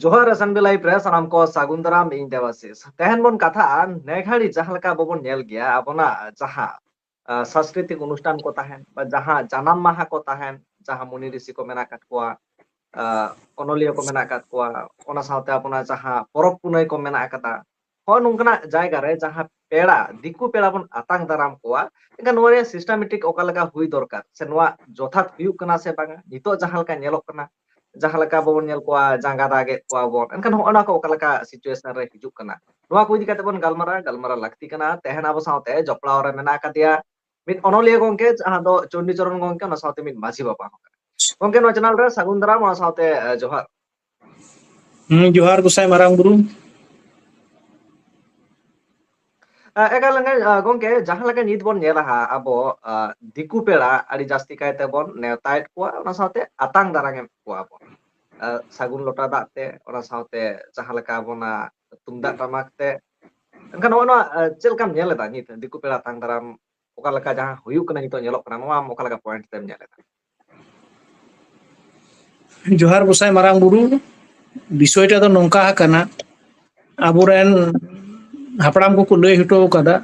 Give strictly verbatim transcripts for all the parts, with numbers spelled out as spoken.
ᱡᱚᱦᱟᱨ S N B live ᱨᱮ ᱥᱟᱱᱟᱢ ᱠᱚ ᱥᱟᱹᱜᱩᱱ ᱫᱟᱨᱟᱢ, ᱤᱧ ᱫᱮᱵᱟᱥᱤᱥ᱾ ᱛᱮᱦᱮᱧ ᱵᱚᱱ ᱠᱟᱛᱷᱟᱜᱼᱟ, ᱱᱮ ᱜᱷᱟᱹᱲᱤ ᱡᱟᱦᱟᱸ ᱞᱮᱠᱟ ᱟᱵᱚ ᱵᱚᱱ ᱧᱮᱞ ᱜᱮᱭᱟ, ᱟᱵᱚᱱᱟᱜ ᱡᱟᱦᱟᱸ, ᱟ, ᱥᱟᱝᱥᱠᱨᱤᱛᱤᱠ ᱚᱱᱩᱥᱴᱷᱟᱱ ᱠᱚ ᱛᱟᱦᱮᱱ, ᱵᱟ ᱡᱟᱦᱟᱸ ᱡᱟᱱᱟᱢ ᱢᱟᱦᱟ ᱠᱚ ᱛᱟᱦᱮᱱ, ᱡᱟᱦᱟᱸ ᱢᱩᱱᱤ ᱨᱤᱥᱤ ᱠᱚ ᱢᱮᱱᱟᱜ ᱟᱠᱟᱫ ᱠᱚᱣᱟ, ᱟ, ᱚᱱᱚᱞᱤᱭᱟᱹ ᱠᱚ ᱢᱮᱱᱟᱜ ᱟᱠᱟᱫ ᱠᱚᱣᱟ, ᱚᱱᱟ ᱥᱟᱶᱛᱮ ᱟᱵᱚᱱᱟᱜ ᱡᱟᱦᱟᱸ ᱯᱚᱨᱚᱵᱽ ᱯᱩᱱᱟᱹᱭ ᱠᱚ ᱢᱮᱱᱟᱜ ᱟᱠᱟᱫᱟ, ᱦᱚᱸ ᱱᱚᱝᱠᱟᱱᱟᱜ ᱡᱟᱭᱜᱟ ᱨᱮ ᱡᱟᱦᱟᱸ ᱯᱮᱲᱟ, ᱫᱤᱠᱩ ᱯᱮᱲᱟ ᱵᱚᱱ ᱟᱛᱟᱝ ᱫᱟᱨᱟᱢ ᱠᱚᱣᱟ, ᱮᱱᱠᱷᱟᱱ ᱱᱚᱣᱟ ᱨᱮᱭᱟᱜ ᱥᱤᱥᱴᱮᱢᱮᱴᱤᱠ ᱚᱠᱟ ᱞᱮᱠᱟ ᱦᱩᱭ ᱫᱚᱨᱠᱟᱨ, ᱥᱮ ᱱᱚᱣᱟ ᱡᱚᱛᱷᱟᱛ ᱦᱩᱭᱩᱜ ᱠᱟᱱᱟ ᱥᱮ ᱵᱟᱝᱟ? ᱱᱤᱛᱚᱜ ᱡᱟᱦᱟᱸ ᱞᱮᱠᱟ ᱧᱮᱞᱚᱜ ᱠᱟᱱᱟ, ᱡᱟᱦᱟᱸ ᱞᱮᱠᱟ ᱟᱵᱚ ᱵᱚᱱ ᱧᱮᱞ ᱠᱚᱣᱟ, ᱡᱟᱸᱜᱟ ᱫᱟᱜᱮᱫ ᱠᱚᱣᱟ ᱵᱚᱱ, ᱮᱱᱠᱷᱟᱱ ᱦᱚᱸᱜᱼᱚ ᱱᱚᱣᱟ ᱠᱚ ᱚᱠᱟ ᱞᱮᱠᱟ ᱥᱤᱪᱩᱭᱮᱥᱚᱱ ᱨᱮ ᱦᱤᱡᱩᱜ ᱠᱟᱱᱟ, ᱱᱚᱣᱟ ᱠᱚ ᱤᱫᱤ ᱠᱟᱛᱮ ᱵᱚᱱ ᱜᱟᱞᱢᱟᱨᱟᱜᱼᱟ, ᱜᱟᱞᱢᱟᱨᱟᱣ ᱞᱟᱹᱠᱛᱤ ᱠᱟᱱᱟ᱾ ᱛᱮᱦᱮᱧ ᱟᱵᱚ ᱥᱟᱶᱛᱮ ᱡᱚᱯᱲᱟᱣ ᱨᱮ ᱢᱮᱱᱟᱜ ᱟᱠᱟᱫᱮᱭᱟ ᱢᱤᱫ ᱚᱱᱚᱞᱤᱭᱟᱹ ᱜᱚᱝᱠᱮ, ᱡᱟᱦᱟᱸ ᱫᱚ ᱪᱚᱱᱰᱤᱪᱚᱨᱚᱱ ᱜᱚᱝᱠᱮ, ᱚᱱᱟ ᱥᱟᱶᱛᱮ ᱢᱤᱫ ᱢᱟᱹᱡᱷᱤ ᱵᱟᱵᱟ ᱦᱚᱸ ᱠᱟᱱᱟ᱾ ᱜᱚᱝᱠᱮ, ᱱᱚᱣᱟ ᱪᱮᱱᱮᱞ ᱨᱮ ᱥᱟᱹᱜᱩᱱ ᱫᱟᱨᱟᱢ, ᱚᱱᱟ ᱥᱟᱶᱛᱮ, ᱮ, ᱡᱚᱦᱟᱨ᱾ ᱦᱩᱸ, ᱡᱚᱦᱟᱨ ᱜᱚᱸᱥᱟᱭ ᱢᱟᱨᱟᱝ ᱵᱩᱨᱩ᱾ ᱮ, ᱮᱠᱟᱞ, ᱮᱠᱟᱞ, ᱮ, ᱜᱚᱝᱠᱮ, ᱡᱟᱦᱟᱸ ᱞᱮᱠᱟ ᱱᱤᱛ ᱵᱚᱱ ᱧᱮᱞᱟ ᱦᱟᱸᱜ, ᱟᱵᱚ, ᱟ, ᱫᱤᱠᱩ ᱯᱮᱲᱟ ᱟᱹᱰᱤ ᱡᱟᱹᱥᱛᱤ ᱠᱟᱭ ᱛᱮᱵᱚᱱ ᱱᱮᱣᱛᱟᱭᱮᱫ ᱠᱚᱣᱟ, ᱚᱱᱟ ᱥᱟᱶᱛᱮ ᱟᱛᱟᱝ ᱫᱟᱨᱟᱢᱮᱫ ᱠᱚᱣᱟ ᱵᱚᱱ, ᱟ, ᱥᱟᱹᱜᱩᱱ ᱞᱚᱴᱟ ᱫᱟᱜ ᱛᱮ, ᱚᱱᱟ ᱥᱟᱶᱛᱮ ᱡᱟᱦᱟᱸ ᱞᱮᱠᱟ ᱟᱵᱚᱱᱟᱜ ᱛᱩᱢᱫᱟᱜ ᱴᱟᱢᱟᱠ ᱛᱮ᱾ ᱮᱱᱠᱷᱟᱱ ᱱᱚᱜᱼᱚ ᱱᱚᱣᱟ, ᱟ, ᱪᱮᱫ ᱞᱮᱠᱟᱢ ᱧᱮᱞ ᱮᱫᱟ ᱱᱤᱛ ᱫᱤᱠᱩ ᱯᱮᱲᱟ ᱟᱛᱟᱝ ᱫᱟᱨᱟᱢ ᱚᱠᱟ ᱞᱮᱠᱟ ᱡᱟᱦᱟᱸ ᱦᱩᱭᱩᱜ ᱠᱟᱱᱟ, ᱱᱤᱛᱚᱜ ᱧᱮᱞᱚᱜ ᱠᱟᱱᱟ, ᱱᱚᱣᱟ ᱟᱢ ᱚᱠᱟ ᱞᱮᱠᱟ ᱯᱚᱭᱮᱱᱴ ᱛᱮᱢ ᱧᱮᱞ ᱮᱫᱟ? ᱡᱚᱦᱟᱨ ᱜᱚᱸᱥᱟᱭ ᱢᱟᱨᱟᱝ ᱵᱩᱨᱩ, ᱵᱤᱥᱚᱭᱴᱟ ᱫᱚ ᱱᱚᱝᱠᱟ ᱟᱠᱟᱱᱟ, ᱟᱵᱚᱨᱮᱱ ᱦᱟᱯᱲᱟᱢ ᱠᱚᱠᱚ ᱞᱟᱹᱭ ᱦᱚᱴᱚ ᱟᱠᱟᱫᱟ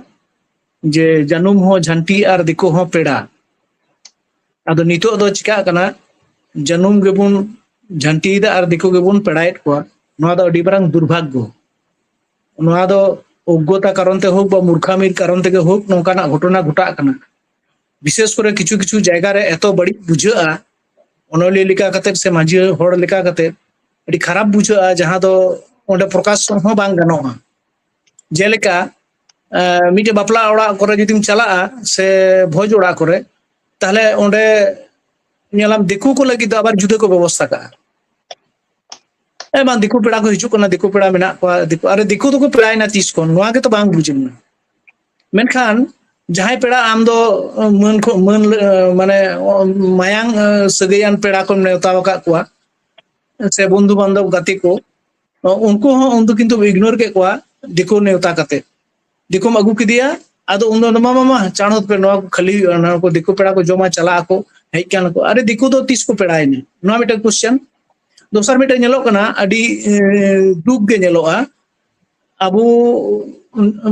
ᱡᱮ ᱡᱟᱹᱱᱩᱢ ᱦᱚᱸ ᱡᱷᱟᱹᱱᱴᱤ ᱟᱨ ᱫᱤᱠᱩ ᱦᱚᱸ ᱯᱮᱲᱟ᱾ ᱟᱫᱚ ᱱᱤᱛᱚᱜ ᱫᱚ ᱪᱤᱠᱟᱜ ᱠᱟᱱᱟ, ᱡᱟᱹᱱᱩᱢ ᱜᱮᱵᱚᱱ ᱡᱷᱟᱹᱱᱴᱤᱭᱮᱫᱟ ᱟᱨ ᱫᱤᱠᱩ ᱜᱮᱵᱚᱱ ᱯᱮᱲᱟᱭᱮᱫ ᱠᱚᱣᱟ᱾ ᱱᱚᱣᱟ ᱫᱚ ᱟᱹᱰᱤ ᱢᱟᱨᱟᱝ ᱫᱩᱨᱵᱷᱟᱜᱽᱜᱚ᱾ ᱱᱚᱣᱟ ᱫᱚ ᱚᱜᱽᱜᱚᱛᱟ ᱠᱟᱨᱚᱱ ᱛᱮ ᱦᱳᱠ ᱵᱟ ᱢᱩᱨᱠᱷᱟᱢᱤᱨ ᱠᱟᱨᱚᱱ ᱛᱮᱜᱮ ᱦᱳᱠ, ᱱᱚᱝᱠᱟᱱᱟᱜ ᱜᱷᱚᱴᱚᱱᱟ ᱜᱷᱚᱴᱟᱜ ᱠᱟᱱᱟ᱾ ᱵᱤᱥᱮᱥ ᱠᱚᱨᱮ ᱠᱤᱪᱷᱩ ᱠᱤᱪᱷᱩ ᱡᱟᱭᱜᱟ ᱨᱮ ᱮᱛᱚ ᱵᱟᱹᱲᱤᱡ ᱵᱩᱡᱷᱟᱹᱜᱼᱟ, ᱚᱱᱚᱞᱤᱭᱟᱹ ᱞᱮᱠᱟ ᱠᱟᱛᱮᱫ ᱥᱮ ᱢᱟᱹᱡᱷᱤ ᱦᱚᱲ ᱞᱮᱠᱟ ᱠᱟᱛᱮᱫ ᱟᱹᱰᱤ ᱠᱷᱟᱨᱟᱯ ᱵᱩᱡᱷᱟᱹᱜᱼᱟ, ᱡᱟᱦᱟᱸ ᱫᱚ ᱚᱸᱰᱮ ᱯᱨᱚᱠᱟᱥ ᱦᱚᱸ ᱵᱟᱝ ᱜᱟᱱᱚᱜᱼᱟ᱾ ᱡᱮᱞᱮᱠᱟ, ᱮᱸ, ᱢᱤᱫᱴᱮᱡ ᱵᱟᱯᱞᱟ ᱚᱲᱟᱜ ᱠᱚᱨᱮ ᱡᱩᱫᱤᱢ ᱪᱟᱞᱟᱜᱼᱟ ᱥᱮ ᱵᱷᱚᱡᱽ ᱚᱲᱟᱜ ᱠᱚᱨᱮ, ᱛᱟᱦᱞᱮ ᱚᱸᱰᱮ ᱧᱮᱞᱟᱢ ᱫᱤᱠᱩ ᱠᱚ ᱞᱟᱹᱜᱤᱫ ᱫᱚ ᱟᱵᱟᱨ ᱡᱩᱫᱟᱹ ᱠᱚ ᱵᱮᱵᱚᱥᱛᱷᱟ ᱠᱟᱜᱼᱟ᱾ ᱮ ᱵᱟᱝ, ᱫᱤᱠᱩ ᱯᱮᱲᱟ ᱠᱚ ᱦᱤᱡᱩᱜ ᱠᱟᱱᱟ, ᱫᱤᱠᱩ ᱯᱮᱲᱟ ᱢᱮᱱᱟᱜ ᱠᱚᱣᱟ, ᱫᱤᱠᱩ, ᱟᱨᱮ ᱫᱤᱠᱩ ᱫᱚᱠᱚ ᱯᱮᱲᱟᱭᱮᱱᱟ ᱛᱤᱥ ᱠᱷᱚᱱ, ᱱᱚᱣᱟ ᱜᱮᱛᱚ ᱵᱟᱝ ᱵᱩᱡᱽ ᱞᱮᱱᱟ᱾ ᱢᱮᱱᱠᱷᱟᱱ ᱡᱟᱦᱟᱸᱭ ᱯᱮᱲᱟ ᱟᱢ ᱫᱚ ᱢᱟᱹᱱ ᱠᱷᱚ-, ᱢᱟᱹᱱ, ᱢᱟᱱᱮ, ᱢᱟᱭᱟᱝ ᱥᱟᱹᱜᱟᱹᱭᱟᱱ ᱯᱮᱲᱟ ᱠᱚᱢ ᱱᱮᱣᱛᱟ ᱟᱠᱟᱫ ᱠᱚᱣᱟ, ᱥᱮ ᱵᱚᱱᱫᱷᱩ ᱵᱟᱱᱫᱷᱚᱵ ᱜᱟᱛᱮ ᱠᱚ, ᱩᱱᱠᱩ ᱦᱚᱸ ᱩᱱᱫᱚ ᱠᱤᱱᱛᱩ ᱤᱜᱱᱳᱨ ᱠᱮᱫ ᱠᱚᱣᱟ ᱫᱤᱠᱩ ᱱᱮᱣᱛᱟ ᱠᱟᱛᱮ᱾ ᱫᱤᱠᱩᱢ ᱟᱹᱜᱩ ᱠᱮᱫᱮᱭᱟ, ᱟᱫᱚ ᱩᱱᱫᱚ ᱢᱟ, ᱢᱟ, ᱢᱟ, ᱪᱟᱬ ᱦᱚᱫ ᱯᱮ, ᱱᱚᱣᱟ ᱠᱚ ᱠᱷᱟᱹᱞᱤ ᱦᱩᱭᱩᱜᱼᱟ, ᱱᱚᱣᱟ ᱠᱚ ᱫᱤᱠᱩ ᱯᱮᱲᱟ ᱠᱚ ᱡᱚᱢᱟ, ᱪᱟᱞᱟᱜ ᱟᱠᱚ, ᱦᱮᱡ ᱠᱟᱱ ᱠᱚ᱾ ᱟᱨᱮ, ᱫᱤᱠᱩ ᱫᱚ ᱛᱤᱥ ᱠᱚ ᱯᱮᱲᱟᱭᱮᱱᱟ? ᱱᱚᱣᱟ ᱢᱤᱫᱴᱮᱱ ᱠᱚᱥᱪᱮᱱ᱾ ᱫᱚᱥᱟᱨ ᱢᱤᱫᱴᱮᱱ ᱧᱮᱞᱚᱜ ᱠᱟᱱᱟ, ᱟᱹᱰᱤ ᱫᱩᱠ ᱜᱮ ᱧᱮᱞᱚᱜᱼᱟ᱾ ᱟᱵᱚ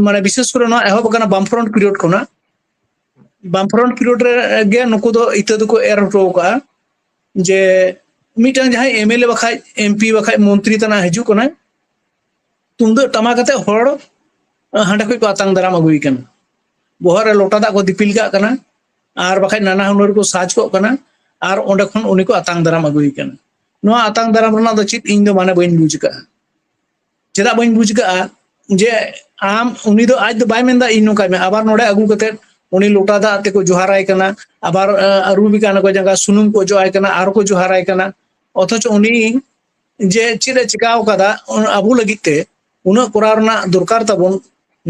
ᱢᱟᱱᱮ ᱵᱤᱥᱮᱥ ᱠᱚᱨᱮ ᱱᱚᱣᱟ ᱮᱦᱚᱵ ᱟᱠᱟᱱᱟ ᱵᱟᱢᱯᱷᱨᱚᱱᱴ ᱯᱤᱨᱤᱭᱳᱰ ᱠᱷᱚᱱᱟᱜ᱾ ᱵᱟᱢᱯᱷᱨᱚᱱᱴ ᱯᱤᱨᱤᱭᱳᱰ ᱨᱮᱜᱮ ᱱᱩᱠᱩ ᱫᱚ ᱤᱛᱟᱹ ᱫᱚᱠᱚ ᱮᱨ ᱦᱚᱴᱚ ᱟᱠᱟᱫᱼᱟ ᱡᱮ ᱢᱤᱫᱴᱟᱝ ᱡᱟᱦᱟᱸᱭ ᱮᱢᱮᱞᱮ ᱵᱟᱠᱷᱟᱡ ᱮᱢᱯᱤ ᱵᱟᱠᱷᱟᱡ ᱢᱚᱱᱛᱨᱤ ᱛᱟᱱᱟᱜ ᱦᱤᱡᱩᱜ ᱠᱟᱱᱟᱭ, ᱛᱩᱢᱫᱟᱹᱜ ᱴᱟᱢᱟᱠ ᱟᱛᱮ ᱦᱚᱲ ᱦᱟᱸᱰᱮ ᱠᱷᱚᱡ ᱠᱚ ᱟᱛᱟᱝ ᱫᱟᱨᱟᱢ ᱟᱹᱜᱩᱭᱮ ᱠᱟᱱᱟ᱾ ᱵᱚᱦᱚᱜ ᱨᱮ ᱞᱚᱴᱟ ᱫᱟᱜ ᱠᱚ ᱫᱤᱯᱤᱞ ᱠᱟᱜ ᱠᱟᱱᱟ ᱟᱨ ᱵᱟᱠᱷᱟᱡ ᱱᱟᱱᱟ ᱦᱩᱱᱟᱹᱨ ᱠᱚ ᱥᱟᱡᱽ ᱠᱚᱜ ᱠᱟᱱᱟ ᱟᱨ ᱚᱸᱰᱮ ᱠᱷᱚᱱ ᱩᱱᱤ ᱠᱚ ᱟᱛᱟᱝ ᱫᱟᱨᱟᱢ ᱟᱹᱜᱩᱭᱮ ᱠᱟᱱᱟ᱾ ᱱᱚᱣᱟ ᱟᱛᱟᱝ ᱫᱟᱨᱟᱢ ᱨᱮᱱᱟᱜ ᱫᱚ ᱪᱮᱫ ᱤᱧ ᱫᱚ ᱢᱟᱱᱮ ᱵᱟᱹᱧ ᱵᱩᱡᱽ ᱟᱠᱟᱫᱼᱟ᱾ ᱪᱮᱫᱟᱜ ᱵᱟᱹᱧ ᱵᱩᱡᱽ ᱟᱠᱟᱫᱼᱟ ᱡᱮ ᱟᱢ, ᱩᱱᱤ ᱫᱚ ᱟᱡ ᱫᱚ ᱵᱟᱭ ᱢᱮᱱᱫᱟ ᱤᱧ ᱱᱚᱝᱠᱟᱭ ᱢᱮ, ᱟᱵᱟᱨ ᱱᱚᱰᱮ ᱟᱹᱜᱩ ᱠᱟᱛᱮ ᱩᱱᱤ ᱞᱚᱴᱟ ᱫᱟᱜ ᱛᱮᱠᱚ ᱡᱚᱦᱟᱨᱟᱭ ᱠᱟᱱᱟ, ᱟᱵᱟᱨ ᱟᱹᱨᱩᱵᱮ ᱠᱟᱱᱟ ᱠᱚ ᱡᱟᱸᱜᱟ, ᱥᱩᱱᱩᱢ ᱠᱚ ᱚᱡᱚᱜ ᱟᱭ ᱠᱟᱱᱟ, ᱟᱨ ᱠᱚ ᱡᱚᱦᱟᱨᱟᱭ ᱠᱟᱱᱟ᱾ ᱚᱛᱷᱚᱪᱚ ᱩᱱᱤ ᱡᱮ ᱪᱮᱫ ᱮ ᱪᱤᱠᱟᱹ ᱟᱠᱟᱫᱟ ᱟᱵᱚ ᱞᱟᱹᱜᱤᱫ ᱛᱮ, ᱩᱱᱟᱹᱜ ᱠᱚᱨᱟᱣ ᱨᱮᱱᱟᱜ ᱫᱚᱨᱠᱟᱨ ᱛᱟᱵᱚᱱ,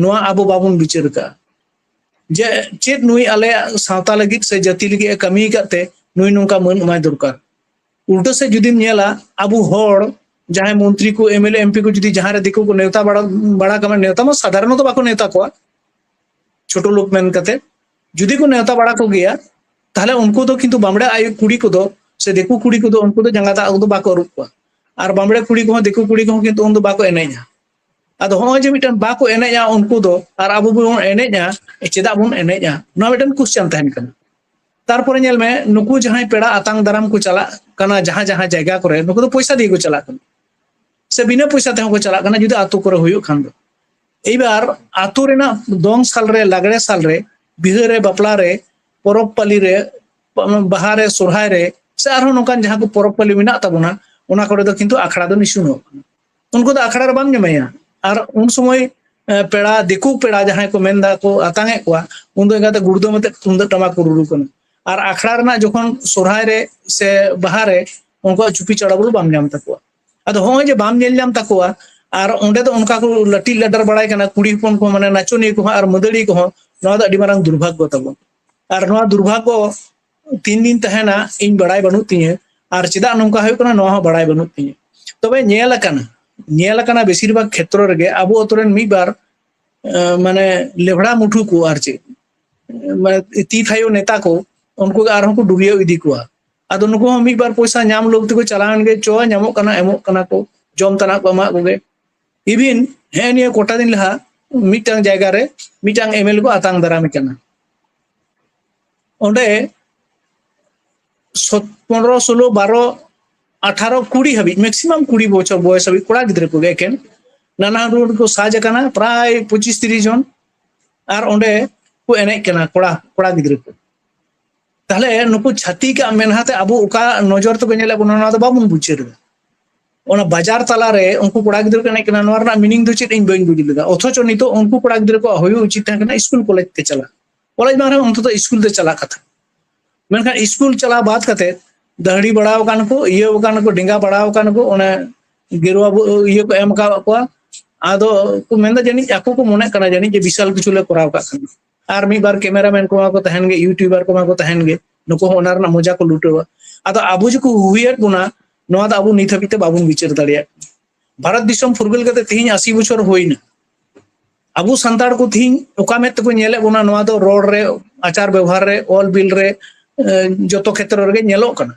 ᱱᱚᱣᱟ ᱟᱵᱚ ᱵᱟᱵᱚᱱ ᱵᱤᱪᱟᱹᱨ ᱟᱠᱟᱫᱼᱟ᱾ ᱡᱮ ᱪᱮᱫ ᱱᱩᱭ ᱟᱞᱮᱭᱟᱜ ᱥᱟᱶᱛᱟ ᱞᱟᱹᱜᱤᱫ ᱥᱮ ᱡᱟᱹᱛᱤ ᱞᱟᱹᱜᱤᱫ ᱮ ᱠᱟᱹᱢᱤ ᱟᱠᱟᱫ ᱛᱮ ᱱᱩᱭ ᱱᱚᱝᱠᱟ ᱢᱟᱹᱱ ᱮᱢᱟᱭ ᱫᱚᱨᱠᱟᱨ᱾ ᱩᱞᱴᱟᱹ ᱥᱮᱫ ᱡᱩᱫᱤᱢ ᱧᱮᱞᱟ, ᱟᱵᱚ ᱦᱚᱲ ᱡᱟᱦᱟᱸᱭ ᱢᱚᱱᱛᱨᱤ ᱠᱚ, ᱮᱢᱮᱞᱮ, ᱮᱢᱯᱤ ᱠᱚ ᱡᱩᱫᱤ ᱡᱟᱦᱟᱸ ᱨᱮ ᱫᱤᱠᱩ ᱠᱚ ᱱᱮᱣᱛᱟ ᱵᱟᱲᱟ, ᱵᱟᱲᱟ ᱠᱟᱢᱟ, ᱱᱮᱣᱛᱟ ᱢᱟ ᱥᱟᱫᱷᱟᱨᱚᱱᱚᱛᱚ ᱵᱟᱠᱚ ᱱᱮᱣᱛᱟ ᱠᱚᱣᱟ, ᱪᱷᱳᱴᱳ ᱞᱳᱠ ᱢᱮᱱ ᱠᱟᱛᱮ ᱡᱩᱫᱤ ᱠᱚ ᱱᱮᱣᱛᱟ ᱵᱟᱲᱟ ᱠᱚᱜᱮᱭᱟ, ᱛᱟᱦᱞᱮ ᱩᱱᱠᱩ ᱫᱚ ᱠᱤᱱᱛᱩ ᱵᱟᱢᱲᱮ ᱟᱭᱳ ᱠᱩᱲᱤ ᱠᱚᱫᱚ ᱥᱮ ᱫᱤᱠᱩ ᱠᱩᱲᱤ ᱠᱚᱫᱚ ᱩᱱᱠᱩ ᱫᱚ ᱡᱟᱸᱜᱟ ᱫᱟᱜ ᱫᱚ ᱵᱟᱠᱚ ᱟᱹᱨᱩᱵ ᱠᱚᱣᱟ᱾ ᱟᱨ ᱵᱟᱢᱲᱮ ᱠᱩᱲᱤ ᱠᱚᱦᱚᱸ, ᱫᱤᱠᱩ ᱠᱩᱲᱤ ᱠᱚᱦᱚᱸ ᱠᱤᱱᱛᱩ ᱩᱱᱫᱚ ᱵᱟᱠᱚ ᱮᱱᱮᱡᱼᱟ᱾ ᱟᱫᱚ ᱦᱚᱸᱜᱼᱚᱭ ᱡᱮ ᱢᱤᱫᱴᱮᱱ ᱵᱟᱠᱚ ᱮᱱᱮᱡᱼᱟ ᱩᱱᱠᱩ ᱫᱚ, ᱟᱨ ᱟᱵᱚ ᱵᱚᱱ ᱮᱱᱮᱡᱼᱟ, ᱪᱮᱫᱟᱜ ᱵᱚᱱ ᱮᱱᱮᱡᱼᱟ? ᱱᱚᱣᱟ ᱢᱤᱫᱴᱮᱱ ᱠᱩᱥᱪᱟᱱ ᱛᱟᱦᱮᱱ ᱠᱟᱱᱟ᱾ ᱛᱟᱨᱯᱚᱨᱮ ᱧᱮᱞ ᱢᱮ, ᱱᱩᱠᱩ ᱡᱟᱦᱟᱸᱭ ᱯᱮᱲᱟ ᱟᱛᱟᱝ ᱫᱟᱨᱟᱢ ᱠᱚ ᱪᱟᱞᱟᱜ ᱠᱟᱱᱟ ᱡᱟᱦᱟᱸ ᱡᱟᱦᱟᱸ ᱡᱟᱭᱜᱟ ᱠᱚᱨᱮ, ᱱᱩᱠᱩ ᱫᱚ ᱯᱚᱭᱥᱟ ᱫᱤᱭᱮ ᱠᱚ ᱪᱟᱞᱟᱜ ᱠᱟᱱᱟ ᱥᱮ ᱵᱤᱱᱟᱹ ᱯᱚᱭᱥᱟ ᱛᱮᱦᱚᱸ ᱠᱚ ᱪᱟᱞᱟᱜ ᱠᱟᱱᱟ ᱡᱩᱫᱤ ᱟᱛᱳ ᱠᱚᱨᱮ ᱦᱩᱭᱩᱜ ᱠᱷᱟᱱ ᱫᱚ᱾ ᱮᱭᱵᱟᱨ ᱟᱛᱳ ᱨᱮᱱᱟᱜ ᱫᱚᱝ ᱥᱟᱞ ᱨᱮ, ᱞᱟᱜᱽᱲᱮ ᱥᱟᱞ ᱨᱮ, ᱵᱤᱦᱟᱹ ᱨᱮ, ᱵᱟᱯᱞᱟ ᱨᱮ, ᱯᱚᱨᱚᱵᱽ ᱯᱟᱹᱞᱤ ᱨᱮ, ᱵᱟᱦᱟ ᱨᱮ, ᱥᱚᱨᱦᱟᱭ ᱨᱮ, ᱥᱮ ᱟᱨᱦᱚᱸ ᱱᱚᱝᱠᱟᱱ ᱡᱟᱦᱟᱸ ᱠᱚ ᱯᱚᱨᱚᱵᱽ ᱯᱟᱹᱞᱤ ᱢᱮᱱᱟᱜ ᱛᱟᱵᱚᱱᱟ, ᱚᱱᱟ ᱠᱚᱨᱮ ᱫᱚ ᱠᱤᱱᱛᱩ ᱟᱠᱷᱲᱟ ᱫᱚ ᱱᱤᱥᱩᱱᱚᱜ ᱠᱟᱱᱟ᱾ ᱩᱱᱠᱩ ᱫᱚ ᱟᱠᱷᱲᱟ ᱨᱮ ᱵᱟᱢ ᱧᱟᱢᱮᱭᱟ᱾ ᱟᱨ ᱩᱱ ᱥᱚᱢᱚᱭ ᱯᱮᱲᱟ, ᱫᱤᱠᱩ ᱯᱮᱲᱟ ᱡᱟᱦᱟᱸᱭ ᱠᱚ ᱢᱮᱱᱫᱟ ᱠᱚ ᱟᱛᱟᱝ ᱮᱫ ᱠᱚᱣᱟ, ᱩᱱᱫᱚ ᱮᱸᱜᱟᱛᱮ ᱜᱩᱲᱫᱟᱹᱢ ᱟᱛᱮ ᱛᱩᱢᱫᱟᱹᱜ ᱴᱟᱢᱟᱠ ᱠᱚ ᱨᱩᱨᱩ ᱠᱟᱱᱟ᱾ ᱟᱨ ᱟᱠᱷᱲᱟ ᱨᱮᱱᱟᱜ ᱡᱚᱠᱷᱚᱱ ᱥᱚᱨᱦᱟᱭ ᱨᱮ ᱥᱮ ᱵᱟᱦᱟ ᱨᱮ, ᱩᱱᱠᱩᱣᱟᱜ ᱪᱩᱯᱤ ᱪᱟᱲᱟ ᱵᱚᱞᱮ ᱵᱟᱢ ᱧᱟᱢ ᱛᱟᱠᱚᱣᱟ᱾ ᱟᱫᱚ ᱦᱚᱸᱜᱼᱚᱭ ᱡᱮ ᱵᱟᱢ ᱧᱮᱞ ᱧᱟᱢ ᱛᱟᱠᱚᱣᱟ, ᱟᱨ ᱚᱸᱰᱮ ᱫᱚ ᱚᱱᱠᱟ ᱠᱚ ᱞᱟᱹᱴᱤᱡ ᱞᱟᱰᱟᱨ ᱵᱟᱲᱟᱭ ᱠᱟᱱᱟ, ᱠᱩᱲᱤ ᱦᱚᱯᱚᱱ ᱠᱚᱦᱚᱸ, ᱢᱟᱱᱮ ᱱᱟᱪᱚᱱᱤᱭᱟᱹ ᱠᱚᱦᱚᱸ ᱟᱨ ᱢᱟᱹᱫᱟᱹᱲᱤᱭᱟᱹ ᱠᱚᱦᱚᱸ, ᱱᱚᱣᱟ ᱫᱚ ᱟᱹᱰᱤ ᱢᱟᱨᱟᱝ ᱫᱩᱨᱵᱷᱟᱜᱽᱜᱚ ᱛᱟᱵᱚᱱ᱾ ᱟᱨ ᱱᱚᱣᱟ ᱫᱩᱨᱵᱷᱟᱜᱽᱜᱚ ᱛᱤᱱ ᱫᱤᱱ ᱛᱟᱦᱮᱱᱟ ᱤᱧ ᱵᱟᱲᱟᱭ ᱵᱟᱹᱱᱩᱜ ᱛᱤᱧᱟᱹ, ᱟᱨ ᱪᱮᱫᱟᱜ ᱱᱚᱝᱠᱟ ᱦᱩᱭᱩᱜ ᱠᱟᱱᱟ ᱱᱚᱣᱟ ᱦᱚᱸ ᱵᱟᱲᱟᱭ ᱵᱟᱹᱱᱩᱜ ᱛᱤᱧᱟᱹ᱾ ᱛᱚᱵᱮ ᱧᱮᱞ ᱟᱠᱟᱱᱟ, ᱧᱮᱞ ᱟᱠᱟᱱᱟ ᱵᱮᱥᱤᱨ ᱵᱷᱟᱜᱽ ᱠᱷᱮᱛᱨᱚ ᱨᱮᱜᱮ ᱟᱵᱚ ᱟᱛᱳ ᱨᱮᱱ ᱢᱤᱫ ᱵᱟᱨ ᱢᱟᱱᱮ ᱞᱮᱵᱲᱟ ᱢᱩᱴᱷᱩ ᱠᱚ ᱟᱨ ᱪᱮᱫ, ᱢᱟᱱᱮ ᱛᱤ ᱛᱷᱟᱭᱚ ᱱᱮᱛᱟ ᱠᱚ, ᱩᱱᱠᱩ ᱜᱮ ᱟᱨᱦᱚᱸ ᱠᱚ ᱰᱩᱨᱤᱭᱟᱹᱣ ᱤᱫᱤ ᱠᱚᱣᱟ᱾ ᱟᱫᱚ ᱱᱩᱠᱩ ᱦᱚᱸ ᱢᱤᱫ ᱵᱟᱨ ᱯᱚᱭᱥᱟ ᱧᱟᱢ ᱞᱳᱵᱷ ᱛᱮᱠᱚ ᱪᱟᱞᱟᱣᱮᱱ ᱜᱮ, ᱪᱚ ᱧᱟᱢᱚᱜ ᱠᱟᱱᱟ, ᱮᱢᱚᱜ ᱠᱟᱱᱟ ᱠᱚ, ᱡᱚᱢ ᱛᱟᱱᱟᱜ ᱠᱚ ᱮᱢᱟᱜ ᱠᱚᱜᱮ᱾ ᱤᱵᱷᱤᱱ ᱦᱮᱸ, ᱱᱤᱭᱟᱹ ᱠᱚᱴᱟ ᱫᱤᱱ ᱞᱟᱦᱟ ᱢᱤᱫᱴᱟᱝ ᱡᱟᱭᱜᱟ ᱨᱮ ᱢᱤᱫᱴᱟᱝ ᱮᱢᱮᱞᱮ ᱠᱚ ᱟᱛᱟᱝ ᱫᱟᱨᱟᱢᱮ ᱠᱟᱱᱟ᱾ ᱚᱸᱰᱮ ᱥᱚᱛ-, ᱯᱚᱱᱨᱚ, ᱥᱳᱞᱳ, ᱵᱟᱨᱚ, ᱟᱴᱷᱟᱨᱚ, ᱠᱩᱲᱤ ᱦᱟᱹᱵᱤᱡ, ᱢᱮᱠᱥᱤᱢᱟᱢ ᱠᱩᱲᱤ ᱵᱚᱪᱷᱚᱨ ᱵᱚᱭᱮᱥ ᱦᱟᱹᱵᱤᱡ ᱠᱚᱲᱟ ᱜᱤᱫᱽᱨᱟᱹ ᱠᱚᱜᱮ ᱮᱠᱮᱱ ᱱᱟᱱᱟ ᱦᱩᱱᱟᱹᱨ ᱠᱚ ᱥᱟᱡᱽ ᱟᱠᱟᱱᱟ, ᱯᱨᱟᱭ ᱯᱚᱸᱪᱤᱥ ᱛᱤᱨᱤᱥ ᱡᱚᱱ, ᱟᱨ ᱚᱸᱰᱮ ᱠᱚ ᱮᱱᱮᱡ ᱠᱟᱱᱟ ᱠᱚᱲᱟ, ᱠᱚᱲᱟ ᱜᱤᱫᱽᱨᱟᱹ ᱠᱚ᱾ ᱛᱟᱦᱞᱮ ᱱᱩᱠᱩ ᱪᱷᱟᱹᱛᱤᱠᱟᱜ ᱢᱮᱫᱦᱟ ᱛᱮ ᱟᱵᱚ ᱚᱠᱟ ᱱᱚᱡᱚᱨ ᱛᱮᱠᱚ ᱧᱮᱞᱮᱫ ᱵᱚᱱᱟ, ᱱᱚᱣᱟ ᱫᱚ ᱵᱟᱵᱚᱱ ᱵᱩᱡᱷᱟᱹᱣ ᱮᱫᱟ᱾ ᱚᱱᱟ ᱵᱟᱡᱟᱨ ᱛᱟᱞᱟᱨᱮ ᱩᱱᱠᱩ ᱠᱚᱲᱟ ᱜᱤᱫᱽᱨᱟᱹ ᱠᱚ ᱮᱱᱮᱡ ᱠᱟᱱᱟ, ᱱᱚᱣᱟ ᱨᱮᱱᱟᱜ ᱢᱤᱱᱤᱝ ᱫᱚ ᱪᱮᱫ, ᱤᱧ ᱵᱟᱹᱧ ᱵᱩᱡᱽ ᱞᱮᱫᱟ᱾ ᱚᱛᱷᱚᱪᱚ ᱱᱤᱛᱚᱜ ᱩᱱᱠᱩ ᱠᱚᱲᱟ ᱜᱤᱫᱽᱨᱟᱹ ᱠᱚᱣᱟᱜ ᱦᱩᱭᱩᱜ ᱩᱪᱤᱛ ᱛᱟᱦᱮᱸ ᱠᱟᱱᱟ ᱥᱠᱩᱞ ᱠᱚᱞᱮᱡᱽ ᱛᱮ ᱪᱟᱞᱟᱜ, ᱠᱚᱞᱮᱡᱽ ᱵᱟᱝ ᱨᱮᱦᱚᱸ ᱚᱱᱛᱚᱛᱚ ᱥᱠᱩᱞ ᱛᱮ ᱪᱟᱞᱟᱜ ᱠᱟᱛᱷᱟ᱾ ᱢᱮᱱᱠᱷᱟᱱ ᱥᱠᱩᱞ ᱪᱟᱞᱟᱣ ᱵᱟᱫ ᱠᱟᱛᱮ ᱫᱟᱹᱦᱲᱤ ᱵᱟᱲᱟᱣ ᱟᱠᱟᱱ ᱠᱚ, ᱤᱭᱟᱹ ᱟᱠᱟᱱ ᱠᱚ, ᱰᱮᱸᱜᱟ ᱵᱟᱲᱟᱣ ᱟᱠᱟᱱ ᱠᱚ, ᱚᱱᱮ ᱜᱮᱨᱩᱣᱟ ᱵᱚ-, ᱤᱭᱟᱹ ᱠᱚ ᱮᱢ ᱟᱠᱟᱫ ᱠᱚᱣᱟ᱾ ᱟᱫᱚ ᱠᱚ ᱢᱮᱱᱫᱟ ᱡᱟᱹᱱᱤᱡ ᱟᱠᱚ ᱠᱚ ᱢᱚᱱᱮᱜ ᱠᱟᱱᱟ ᱡᱟᱹᱱᱤᱡ ᱡᱮ ᱵᱤᱥᱟᱞ ᱠᱤᱪᱷᱩ ᱞᱮ ᱠᱚᱨᱟᱣ ᱠᱟᱜ ᱠᱟᱱᱟ᱾ ᱟᱨ ᱢᱤᱫ ᱵᱟᱨ ᱠᱮᱢᱮᱨᱟᱢᱮᱱ ᱠᱚᱢᱟ ᱠᱚ ᱛᱟᱦᱮᱱ ᱜᱮ, ᱭᱩᱴᱩᱵᱟᱨ ᱠᱚᱢᱟ ᱠᱚ ᱛᱟᱦᱮᱱ ᱜᱮ, ᱱᱩᱠᱩ ᱦᱚᱸ ᱚᱱᱟ ᱨᱮᱱᱟᱜ ᱢᱚᱡᱟ ᱠᱚ ᱞᱩᱴᱟᱹᱣᱟ᱾ ᱟᱫᱚ ᱟᱵᱚ ᱡᱮᱠᱚ ᱦᱩᱭᱟᱫ ᱵᱚᱱᱟ, ᱱᱚᱣᱟ ᱫᱚ ᱟᱵᱚ ᱱᱤᱛ ᱦᱟᱹᱵᱤᱡ ᱛᱮ ᱵᱟᱵᱚᱱ ᱵᱤᱪᱟᱹᱨ ᱫᱟᱲᱮᱭᱟᱜ ᱠᱟᱱᱟ᱾ ᱵᱷᱟᱨᱚᱛ ᱫᱤᱥᱚᱢ ᱯᱷᱩᱨᱜᱟᱹᱞ ᱠᱟᱛᱮ ᱛᱮᱦᱮᱧ ᱟᱥᱤ ᱵᱚᱪᱷᱚᱨ ᱦᱩᱭᱱᱟ᱾ ᱟᱵᱚ ᱥᱟᱱᱛᱟᱲ ᱠᱚ ᱛᱮᱦᱮᱧ ᱚᱠᱟ ᱢᱮᱫ ᱛᱮᱠᱚ ᱧᱮᱞᱮᱫ ᱵᱚᱱᱟ, ᱱᱚᱣᱟ ᱫᱚ ᱨᱚᱲ ᱨᱮ, ᱟᱪᱟᱨ ᱵᱮᱵᱚᱦᱟᱨ ᱨᱮ, ᱚᱞ ᱵᱤᱞ ᱨᱮ, ᱮ, ᱡᱚᱛᱚ ᱠᱷᱮᱛᱨᱚ ᱨᱮᱜᱮ ᱧᱮᱞᱚᱜ ᱠᱟᱱᱟ᱾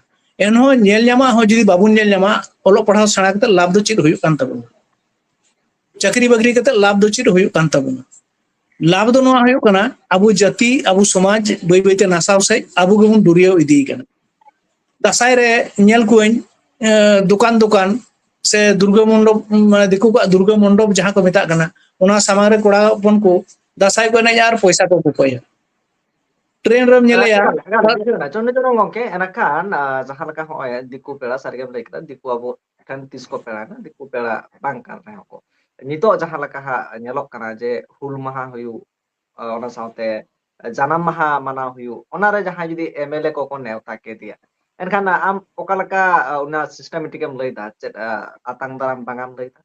ᱮᱱᱦᱚᱸ ᱧᱮᱞ ᱧᱟᱢᱟᱜ ᱦᱚᱸ ᱡᱩᱫᱤ ᱵᱟᱵᱚᱱ ᱧᱮᱞ ᱧᱟᱢᱟ, ᱚᱞᱚᱜ ᱯᱟᱲᱦᱟᱣ ᱥᱮᱬᱟ ᱠᱟᱛᱮ ᱞᱟᱵᱷ ᱫᱚ ᱪᱮᱫ ᱦᱩᱭᱩᱜ ᱠᱟᱱ ᱛᱟᱵᱚᱱᱟ? ᱪᱟᱹᱠᱨᱤ ᱵᱟᱹᱠᱨᱤ ᱠᱟᱛᱮ ᱞᱟᱵᱷ ᱫᱚ ᱪᱮᱫ ᱦᱩᱭᱩᱜ ᱠᱟᱱ ᱛᱟᱵᱚᱱᱟ? ᱞᱟᱵᱷ ᱫᱚ ᱱᱚᱣᱟ ᱦᱩᱭᱩᱜ ᱠᱟᱱᱟ, ᱟᱵᱚ ᱡᱟᱹᱛᱤ, ᱟᱵᱚ ᱥᱚᱢᱟᱡᱽ ᱵᱟᱹᱭ ᱵᱟᱹᱭᱛᱮ ᱱᱟᱥᱟᱣ ᱥᱮᱫ ᱟᱵᱚ ᱜᱮᱵᱚᱱ ᱰᱩᱨᱤᱭᱟᱹᱣ ᱤᱫᱤᱭᱮ ᱠᱟᱱᱟ᱾ ᱫᱟᱸᱥᱟᱭ ᱨᱮ ᱧᱮᱞ ᱠᱚᱣᱟᱹᱧ, ᱮ, ᱫᱚᱠᱟᱱ ᱫᱚᱠᱟᱱ ᱥᱮ ᱫᱩᱨᱜᱟᱹ ᱢᱚᱱᱰᱚᱯ, ᱢᱟᱱᱮ ᱫᱤᱠᱩ ᱠᱚᱣᱟᱜ ᱫᱩᱨᱜᱟᱹ ᱢᱚᱱᱰᱚᱯ ᱡᱟᱦᱟᱸ ᱠᱚ ᱢᱮᱛᱟᱜ ᱠᱟᱱᱟ, ᱚᱱᱟ ᱥᱟᱢᱟᱝ ᱨᱮ ᱠᱚᱲᱟ ᱦᱚᱯᱚᱱ ᱠᱚ ᱫᱟᱸᱥᱟᱭ ᱠᱚ ᱮᱱᱮᱡᱼᱟ ᱟᱨ ᱯᱚᱭᱥᱟ ᱠᱚ ᱠᱚᱠᱚᱭᱟ᱾ ᱴᱨᱮᱱ ᱨᱮᱢ ᱧᱮᱞᱮᱭᱟ᱾ ᱮᱠᱟᱞ, ᱮᱠᱟᱞ, ᱵᱩᱡᱷᱟᱹᱣ ᱮᱱᱟ᱾ ᱪᱚᱱᱰᱤᱪᱚᱨᱚᱱ ᱜᱚᱢᱠᱮ, ᱮᱱᱠᱷᱟᱱ, ᱟ, ᱡᱟᱦᱟᱸ ᱞᱮᱠᱟ ᱦᱚᱸᱜᱼᱚᱭ ᱫᱤᱠᱩ ᱯᱮᱲᱟ, ᱥᱟᱹᱨᱤᱜᱮᱢ ᱞᱟᱹᱭ ᱠᱮᱫᱟ, ᱫᱤᱠᱩ ᱟᱵᱚ ᱴᱷᱮᱱ ᱛᱤᱥ ᱠᱚ ᱯᱮᱲᱟᱭᱮᱱᱟ? ᱫᱤᱠᱩ ᱯᱮᱲᱟ ᱵᱟᱝ ᱠᱟᱱ ᱨᱮᱦᱚᱸ ᱠᱚ᱾ ᱱᱤᱛᱚᱜ ᱡᱟᱦᱟᱸ ᱞᱮᱠᱟ ᱦᱟᱸᱜ ᱧᱮᱞᱚᱜ ᱠᱟᱱᱟ ᱡᱮ ᱦᱩᱞ ᱢᱟᱦᱟ ᱦᱩᱭᱩᱜ, ᱟ, ᱚᱱᱟ ᱥᱟᱶᱛᱮ ᱡᱟᱱᱟᱢ ᱢᱟᱦᱟ ᱢᱟᱱᱟᱣ ᱦᱩᱭᱩᱜ, ᱚᱱᱟᱨᱮ ᱡᱟᱦᱟᱸᱭ ᱡᱩᱫᱤ ᱮᱢ ᱮᱞ ᱮ ᱠᱚᱠᱚ ᱱᱮᱣᱛᱟ ᱠᱮᱫᱮᱭᱟ, ᱮᱱᱠᱷᱟᱱ ᱟᱢ ᱚᱠᱟ ᱞᱮᱠᱟ, ᱟ, ᱚᱱᱟ ᱥᱤᱥᱴᱮᱢᱮᱴᱤᱠ ᱮᱢ ᱞᱟᱹᱭ ᱮᱫᱟ? ᱪᱮᱫ, ᱟ, ᱟᱛᱟᱝ ᱫᱟᱨᱟᱢ ᱵᱟᱝ ᱮᱢ ᱞᱟᱹᱭ ᱮᱫᱟ?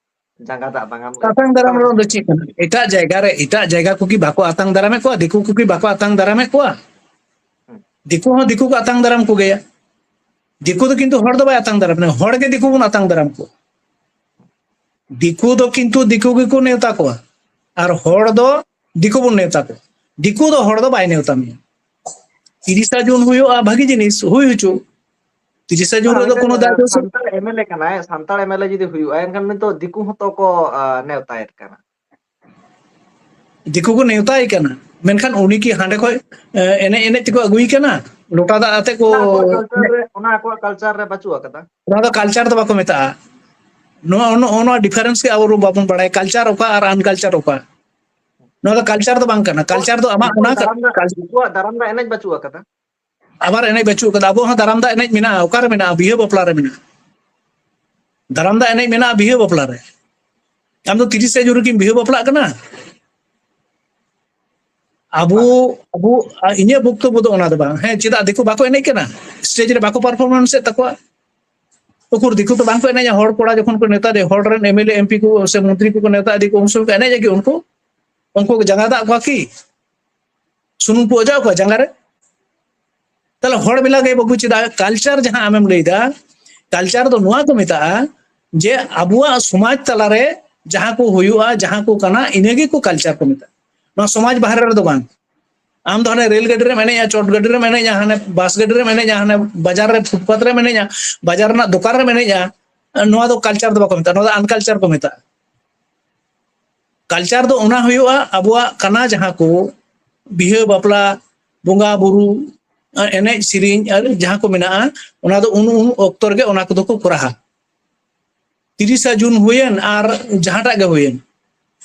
ᱡᱟᱸᱜᱟ ᱫᱟᱜ ᱵᱟᱝ ᱮᱢ ᱞᱟᱹᱭ ᱮᱫᱟ? ᱟᱛᱟᱝ ᱫᱟᱨᱟᱢ ᱨᱮᱱᱟᱜ ᱫᱚ ᱪᱮᱫ ᱠᱟᱱᱟ? ᱮᱴᱟᱜ ᱡᱟᱭᱜᱟ ᱨᱮ, ᱮᱴᱟᱜ ᱡᱟᱭᱜᱟ ᱠᱚ ᱠᱤ ᱵᱟᱠᱚ ᱟᱛᱟᱝ ᱫᱟᱨᱟᱢᱮᱫ ᱠᱚᱣᱟ? ᱫᱤᱠᱩ ᱠᱚ ᱠᱤ ᱵᱟᱠᱚ ᱟᱛᱟᱝ ᱫᱟᱨᱟᱢᱮᱫ ᱠᱚᱣᱟ? ᱦᱩᱸ᱾ ᱫᱤᱠᱩ ᱦᱚᱸ ᱫᱤᱠᱩ ᱠᱚ ᱟᱛᱟᱝ ᱫᱟᱨᱟᱢ ᱠᱚᱜᱮᱭᱟ᱾ ᱫᱤᱠᱩ ᱫᱚ ᱠᱤᱱᱛᱩ ᱦᱚᱲ ᱫᱚ ᱵᱟᱭ ᱟᱛᱟᱝ ᱫᱟᱨᱟᱢ, ᱦᱚᱲ ᱜᱮ ᱫᱤᱠᱩ ᱵᱚᱱ ᱟᱛᱟᱝ ᱫᱟᱨᱟᱢ ᱠᱚᱣᱟ᱾ ᱫᱤᱠᱩ ᱫᱚ ᱠᱤᱱᱛᱩ ᱫᱤᱠᱩ ᱜᱮᱠᱚ ᱱᱮᱣᱛᱟ ᱠᱚᱣᱟ, ᱟᱨ ᱦᱚᱲ ᱫᱚ ᱫᱤᱠᱩ ᱵᱚᱱ ᱱᱮᱣᱛᱟ ᱠᱚᱣᱟ᱾ ᱫᱤᱠᱩ ᱫᱚ ᱦᱚᱲ ᱫᱚ ᱵᱟᱭ ᱱᱮᱣᱛᱟ ᱢᱮᱭᱟ᱾ ᱛᱤᱨᱤᱥᱟ ᱡᱩᱱ ᱦᱩᱭᱩᱜᱼᱟ, ᱵᱷᱟᱹᱜᱤ ᱡᱤᱱᱤᱥ ᱦᱩᱭ ᱦᱚᱪᱚ, ᱛᱤᱨᱤᱥᱟ ᱡᱩᱱ ᱨᱮᱫᱚ ᱠᱳᱱᱳ ᱫᱟᱭ ᱫᱳᱥ ᱥᱟᱱᱛᱟᱲ ᱮᱢᱮᱞᱮ ᱠᱟᱱᱟᱭ, ᱥᱟᱱᱛᱟᱲ ᱮᱢᱮᱞᱮ ᱡᱩᱫᱤ ᱦᱩᱭᱩᱜᱼᱟ, ᱮᱱᱠᱷᱟᱱ ᱱᱤᱛᱚᱜ ᱫᱤᱠᱩ ᱦᱚᱸᱛᱚ ᱠᱚ ᱟ, ᱱᱮᱣᱛᱟᱭᱮᱫ ᱠᱟᱱᱟ᱾ ᱫᱤᱠᱩ ᱠᱚ ᱱᱮᱣᱛᱟᱭ ᱠᱟᱱᱟ, ᱢᱮᱱᱠᱷᱟᱱ ᱩᱱᱤ ᱠᱤ ᱦᱟᱸᱰᱮ ᱠᱷᱚᱡ ᱮ, ᱮᱱᱮᱡ ᱮᱱᱮᱡ ᱛᱮᱠᱚ ᱟᱹᱜᱩᱭ ᱠᱟᱱᱟ ᱞᱚᱴᱟ ᱫᱟᱜ ᱟᱛᱮ ᱠᱚ? ᱚᱱᱟ ᱟᱠᱚᱣᱟᱜ ᱠᱟᱞᱪᱟᱨ ᱨᱮ, ᱚᱱᱟ ᱟᱠᱚᱣᱟᱜ ᱠᱟᱞᱪᱟᱨ ᱨᱮ ᱵᱟᱹᱪᱩᱜ ᱟᱠᱟᱫᱟ᱾ ᱚᱱᱟ ᱫᱚ ᱠᱟᱞᱪᱟᱨ ᱫᱚ ᱵᱟᱠᱚ ᱢᱮᱛᱟᱜᱼᱟ᱾ ᱱᱚᱣᱟ ᱱᱚᱜᱼᱚ ᱱᱚᱣᱟ ᱰᱤᱯᱷᱟᱨᱮᱱᱥ ᱜᱮ ᱟᱵᱚ ᱵᱟᱵᱚᱱ ᱵᱟᱲᱟᱭᱟ, ᱠᱟᱞᱪᱟᱨ ᱚᱠᱟ ᱟᱨ ᱟᱱᱠᱟᱞᱪᱟᱨ ᱚᱠᱟ᱾ ᱱᱚᱣᱟ ᱫᱚ ᱠᱟᱞᱪᱟᱨ ᱫᱚ ᱵᱟᱝ ᱠᱟᱱᱟ, ᱠᱟᱞᱪᱟᱨ ᱫᱚ ᱟᱢᱟᱜ ᱚᱱᱟ ᱫᱟᱨᱟᱢ ᱫᱟᱜ, ᱩᱱᱠᱩᱣᱟᱜ ᱫᱟᱨᱟᱢ ᱫᱟᱜ ᱮᱱᱮᱡ ᱵᱟᱹᱪᱩᱜ ᱟᱠᱟᱫᱟ᱾ ᱟᱵᱟᱨ ᱮᱱᱮᱡ ᱵᱟᱹᱪᱩᱜ ᱟᱠᱟᱫᱟ᱾ ᱟᱵᱚ ᱦᱚᱸ ᱫᱟᱨᱟᱢ ᱫᱟᱜ ᱮᱱᱮᱡ ᱢᱮᱱᱟᱜᱼᱟ, ᱚᱠᱟᱨᱮ ᱢᱮᱱᱟᱜᱼᱟ? ᱵᱤᱦᱟᱹ ᱵᱟᱯᱞᱟ ᱨᱮ ᱢᱮᱱᱟᱜᱼᱟ᱾ ᱫᱟᱨᱟᱢ ᱫᱟᱜ ᱮᱱᱮᱡ ᱢᱮᱱᱟᱜᱼᱟ ᱵᱤᱦᱟᱹ ᱵᱟᱯᱞᱟ ᱨᱮ᱾ ᱟᱢ ᱫᱚ ᱛᱤᱨᱤᱥᱟ ᱡᱩᱱ ᱨᱮᱠᱤᱢ ᱵᱤᱦᱟᱹ ᱵᱟᱯᱞᱟᱜ ᱠᱟᱱᱟ? ᱟᱵᱚ ᱟᱵᱚ ᱟ, ᱤᱧᱟᱹᱜ ᱵᱚᱠᱛᱚᱵᱵᱚ ᱫᱚ ᱚᱱᱟ ᱫᱚ ᱵᱟᱝ᱾ ᱦᱮᱸ, ᱪᱮᱫᱟᱜ ᱫᱤᱠᱩ ᱵᱟᱠᱚ ᱮᱱᱮᱡ ᱠᱟᱱᱟ? ᱥᱴᱮᱡ ᱨᱮ ᱵᱟᱠᱚ ᱯᱟᱨᱯᱷᱚᱨᱢᱮᱱᱥ ᱮᱫ ᱛᱟᱠᱚᱣᱟ? ᱩᱠᱩᱨ ᱫᱤᱠᱩ ᱫᱚ ᱵᱟᱝ ᱠᱚ ᱮᱱᱮᱡᱼᱟ? ᱦᱚᱲ ᱠᱚᱲᱟ ᱡᱚᱠᱷᱚᱱ ᱠᱚ ᱱᱮᱣᱛᱟ ᱫᱮ, ᱦᱚᱲ ᱨᱮᱱ ᱮᱢᱮᱞᱮ ᱮᱢᱯᱤ ᱠᱚ ᱥᱮ ᱢᱚᱱᱛᱨᱤ ᱠᱚᱠᱚ ᱱᱮᱣᱛᱟ ᱤᱫᱤ ᱠᱚ, ᱩᱱ ᱥᱚᱢᱚᱭ ᱠᱚ ᱮᱱᱮᱡ ᱟᱠᱤ? ᱩᱱᱠᱩ ᱩᱱᱠᱩ ᱠᱚ ᱡᱟᱸᱜᱟ ᱫᱟᱜ ᱠᱚᱣᱟ ᱠᱤ? ᱥᱩᱱᱩᱢ ᱠᱚ ᱚᱡᱚᱜ ᱟᱠᱚᱣᱟ ᱡᱟᱸᱜᱟ ᱨᱮ? ᱛᱟᱦᱞᱮ ᱦᱚᱲ ᱢᱮᱞᱟ ᱜᱮ ᱵᱟᱹᱵᱩ, ᱪᱮᱫᱟᱜ ᱠᱟᱞᱪᱟᱨ ᱡᱟᱦᱟᱸ ᱟᱢᱮᱢ ᱞᱟᱹᱭᱫᱟ, ᱠᱟᱞᱪᱟᱨ ᱫᱚ ᱱᱚᱣᱟ ᱠᱚ ᱢᱮᱛᱟᱜᱼᱟ ᱡᱮ ᱟᱵᱚᱣᱟᱜ ᱥᱚᱢᱟᱡᱽ ᱛᱟᱞᱟᱨᱮ ᱡᱟᱦᱟᱸ ᱠᱚ ᱦᱩᱭᱩᱜᱼᱟ, ᱡᱟᱦᱟᱸ ᱠᱚ ᱠᱟᱱᱟ, ᱤᱱᱟᱹ ᱜᱮᱠᱚ ᱠᱟᱞᱪᱟᱨ ᱠᱚ ᱢᱮᱛᱟᱜᱼᱟ᱾ ᱱᱚᱣᱟ ᱥᱚᱢᱟᱡᱽ ᱵᱟᱦᱨᱮ ᱨᱮᱫᱚ ᱵᱟᱝ᱾ ᱟᱢ ᱫᱚ ᱦᱟᱱᱮ ᱨᱮᱞ ᱜᱟᱹᱰᱤ ᱨᱮᱢ ᱮᱱᱮᱡᱼᱟ, ᱪᱚᱴ ᱜᱟᱹᱰᱤ ᱨᱮᱢ ᱮᱱᱮᱡᱼᱟ, ᱦᱟᱱᱮ ᱵᱟᱥ ᱜᱟᱹᱰᱤ ᱨᱮᱢ ᱮᱱᱮᱡᱼᱟ, ᱦᱟᱱᱮ ᱵᱟᱡᱟᱨ ᱨᱮ ᱯᱷᱩᱴᱯᱟᱛ ᱨᱮᱢ ᱮᱱᱮᱡᱼᱟ, ᱵᱟᱡᱟᱨ ᱨᱮᱱᱟᱜ ᱫᱚᱠᱟᱱ ᱨᱮᱢ ᱮᱱᱮᱡᱼᱟ, ᱱᱚᱣᱟ ᱫᱚ ᱠᱟᱞᱪᱟᱨ ᱫᱚ ᱵᱟᱠᱚ ᱢᱮᱛᱟᱜᱼᱟ, ᱱᱚᱣᱟ ᱫᱚ ᱟᱱᱠᱟᱞᱪᱟᱨ ᱠᱚ ᱢᱮᱛᱟᱜᱼᱟ᱾ ᱠᱟᱞᱪᱟᱨ ᱫᱚ ᱚᱱᱟ ᱦᱩᱭᱩᱜᱼᱟ ᱟᱵᱚᱣᱟᱜ ᱠᱟᱱᱟ ᱡᱟᱦᱟᱸ ᱠᱚ ᱵᱤᱦᱟᱹ ᱵᱟᱯᱞᱟ, ᱵᱚᱸᱜᱟ ᱵᱩᱨᱩ, ᱮᱱᱮᱡ ᱥᱮᱨᱮᱧ ᱟᱨ ᱡᱟᱦᱟᱸ ᱠᱚ ᱢᱮᱱᱟᱜᱼᱟ, ᱚᱱᱟ ᱫᱚ ᱩᱱ ᱩᱱ ᱚᱠᱛᱚ ᱨᱮᱜᱮ ᱚᱱᱟ ᱠᱚᱫᱚ ᱠᱚ ᱠᱚᱨᱟᱣᱟ᱾ ᱛᱤᱨᱤᱥᱟ ᱡᱩᱱ ᱦᱩᱭᱮᱱ ᱟᱨ ᱡᱟᱦᱟᱸᱴᱟᱜ ᱜᱮ ᱦᱩᱭᱮᱱ,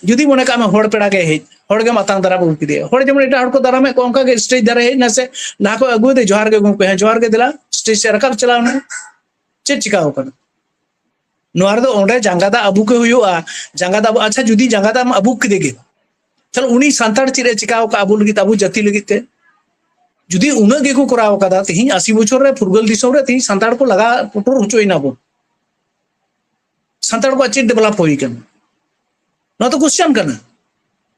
ᱡᱩᱫᱤ ᱢᱚᱱᱮ ᱠᱟᱜ ᱢᱮ ᱦᱚᱲ ᱯᱮᱲᱟ ᱜᱮ ᱦᱮᱡ, ᱦᱚᱲ ᱜᱮᱢ ᱟᱛᱟᱝ ᱫᱟᱨᱟᱢ ᱟᱹᱜᱩ ᱠᱮᱫᱮᱭᱟ, ᱦᱚᱲ ᱡᱮᱢᱚᱱ ᱮᱴᱟᱜ ᱦᱚᱲ ᱠᱚ ᱫᱟᱨᱟᱢᱮᱫ ᱠᱚᱣᱟ, ᱚᱱᱠᱟ ᱜᱮ ᱥᱴᱮᱡ ᱫᱷᱟᱨᱮ ᱦᱮᱡ ᱱᱟ ᱥᱮ ᱞᱟᱦᱟ ᱠᱷᱚᱡ ᱟᱹᱜᱩ ᱫᱮ, ᱡᱚᱦᱟᱨ ᱜᱮ ᱜᱚᱢᱠᱮ, ᱦᱮᱸ ᱡᱚᱦᱟᱨ ᱜᱮ, ᱫᱮᱞᱟ ᱥᱴᱮᱡ ᱥᱮᱫ ᱨᱟᱠᱟᱵ ᱪᱟᱞᱟᱣ ᱱᱟ, ᱪᱮᱫ ᱪᱤᱠᱟᱣ ᱠᱟᱱᱟ? ᱱᱚᱣᱟ ᱨᱮᱫᱚ ᱚᱸᱰᱮ ᱡᱟᱸᱜᱟ ᱫᱟᱜ ᱟᱹᱵᱩ ᱜᱮ ᱦᱩᱭᱩᱜᱼᱟ᱾ ᱡᱟᱸᱜᱟ ᱫᱟᱜ ᱟᱹᱵᱩ, ᱟᱪᱪᱷᱟ, ᱡᱩᱫᱤ ᱡᱟᱸᱜᱟ ᱫᱟᱜ ᱮᱢ ᱟᱹᱵᱩ ᱠᱮᱫᱮ ᱜᱮ, ᱛᱟᱦᱞᱮ ᱩᱱᱤ ᱥᱟᱱᱛᱟᱲ ᱪᱮᱫ ᱮ ᱪᱤᱠᱟᱣ ᱠᱟᱜᱼᱟ ᱟᱵᱚ ᱞᱟᱹᱜᱤᱫ, ᱟᱵᱚ ᱡᱟᱹᱛᱤ ᱞᱟᱹᱜᱤᱫ ᱛᱮ? ᱡᱩᱫᱤ ᱩᱱᱟᱹᱜ ᱜᱮᱠᱚ ᱠᱚᱨᱟᱣ ᱠᱟᱫᱟ, ᱛᱮᱦᱤᱧ ᱟᱥᱤ ᱵᱚᱪᱷᱚᱨ ᱨᱮ ᱯᱷᱩᱨᱜᱟᱹᱞ ᱫᱤᱥᱚᱢ ᱨᱮ ᱛᱮᱦᱤᱧ ᱥᱟᱱᱛᱟᱲ ᱠᱚ ᱞᱟᱜᱟ ᱯᱩᱴᱩᱨ ᱦᱚᱪᱚᱭᱮᱱᱟ ᱵᱚᱱ, ᱥᱟᱱᱛᱟᱲ ᱠᱚᱣᱟᱜ ᱪᱮᱫ ᱰᱮᱵᱷᱞᱚᱯ ᱦᱩᱭ ᱠᱟᱱᱟ? ᱱᱚᱣᱟ ᱫᱚ ᱠᱚᱥᱪᱮᱱ ᱠᱟᱱᱟ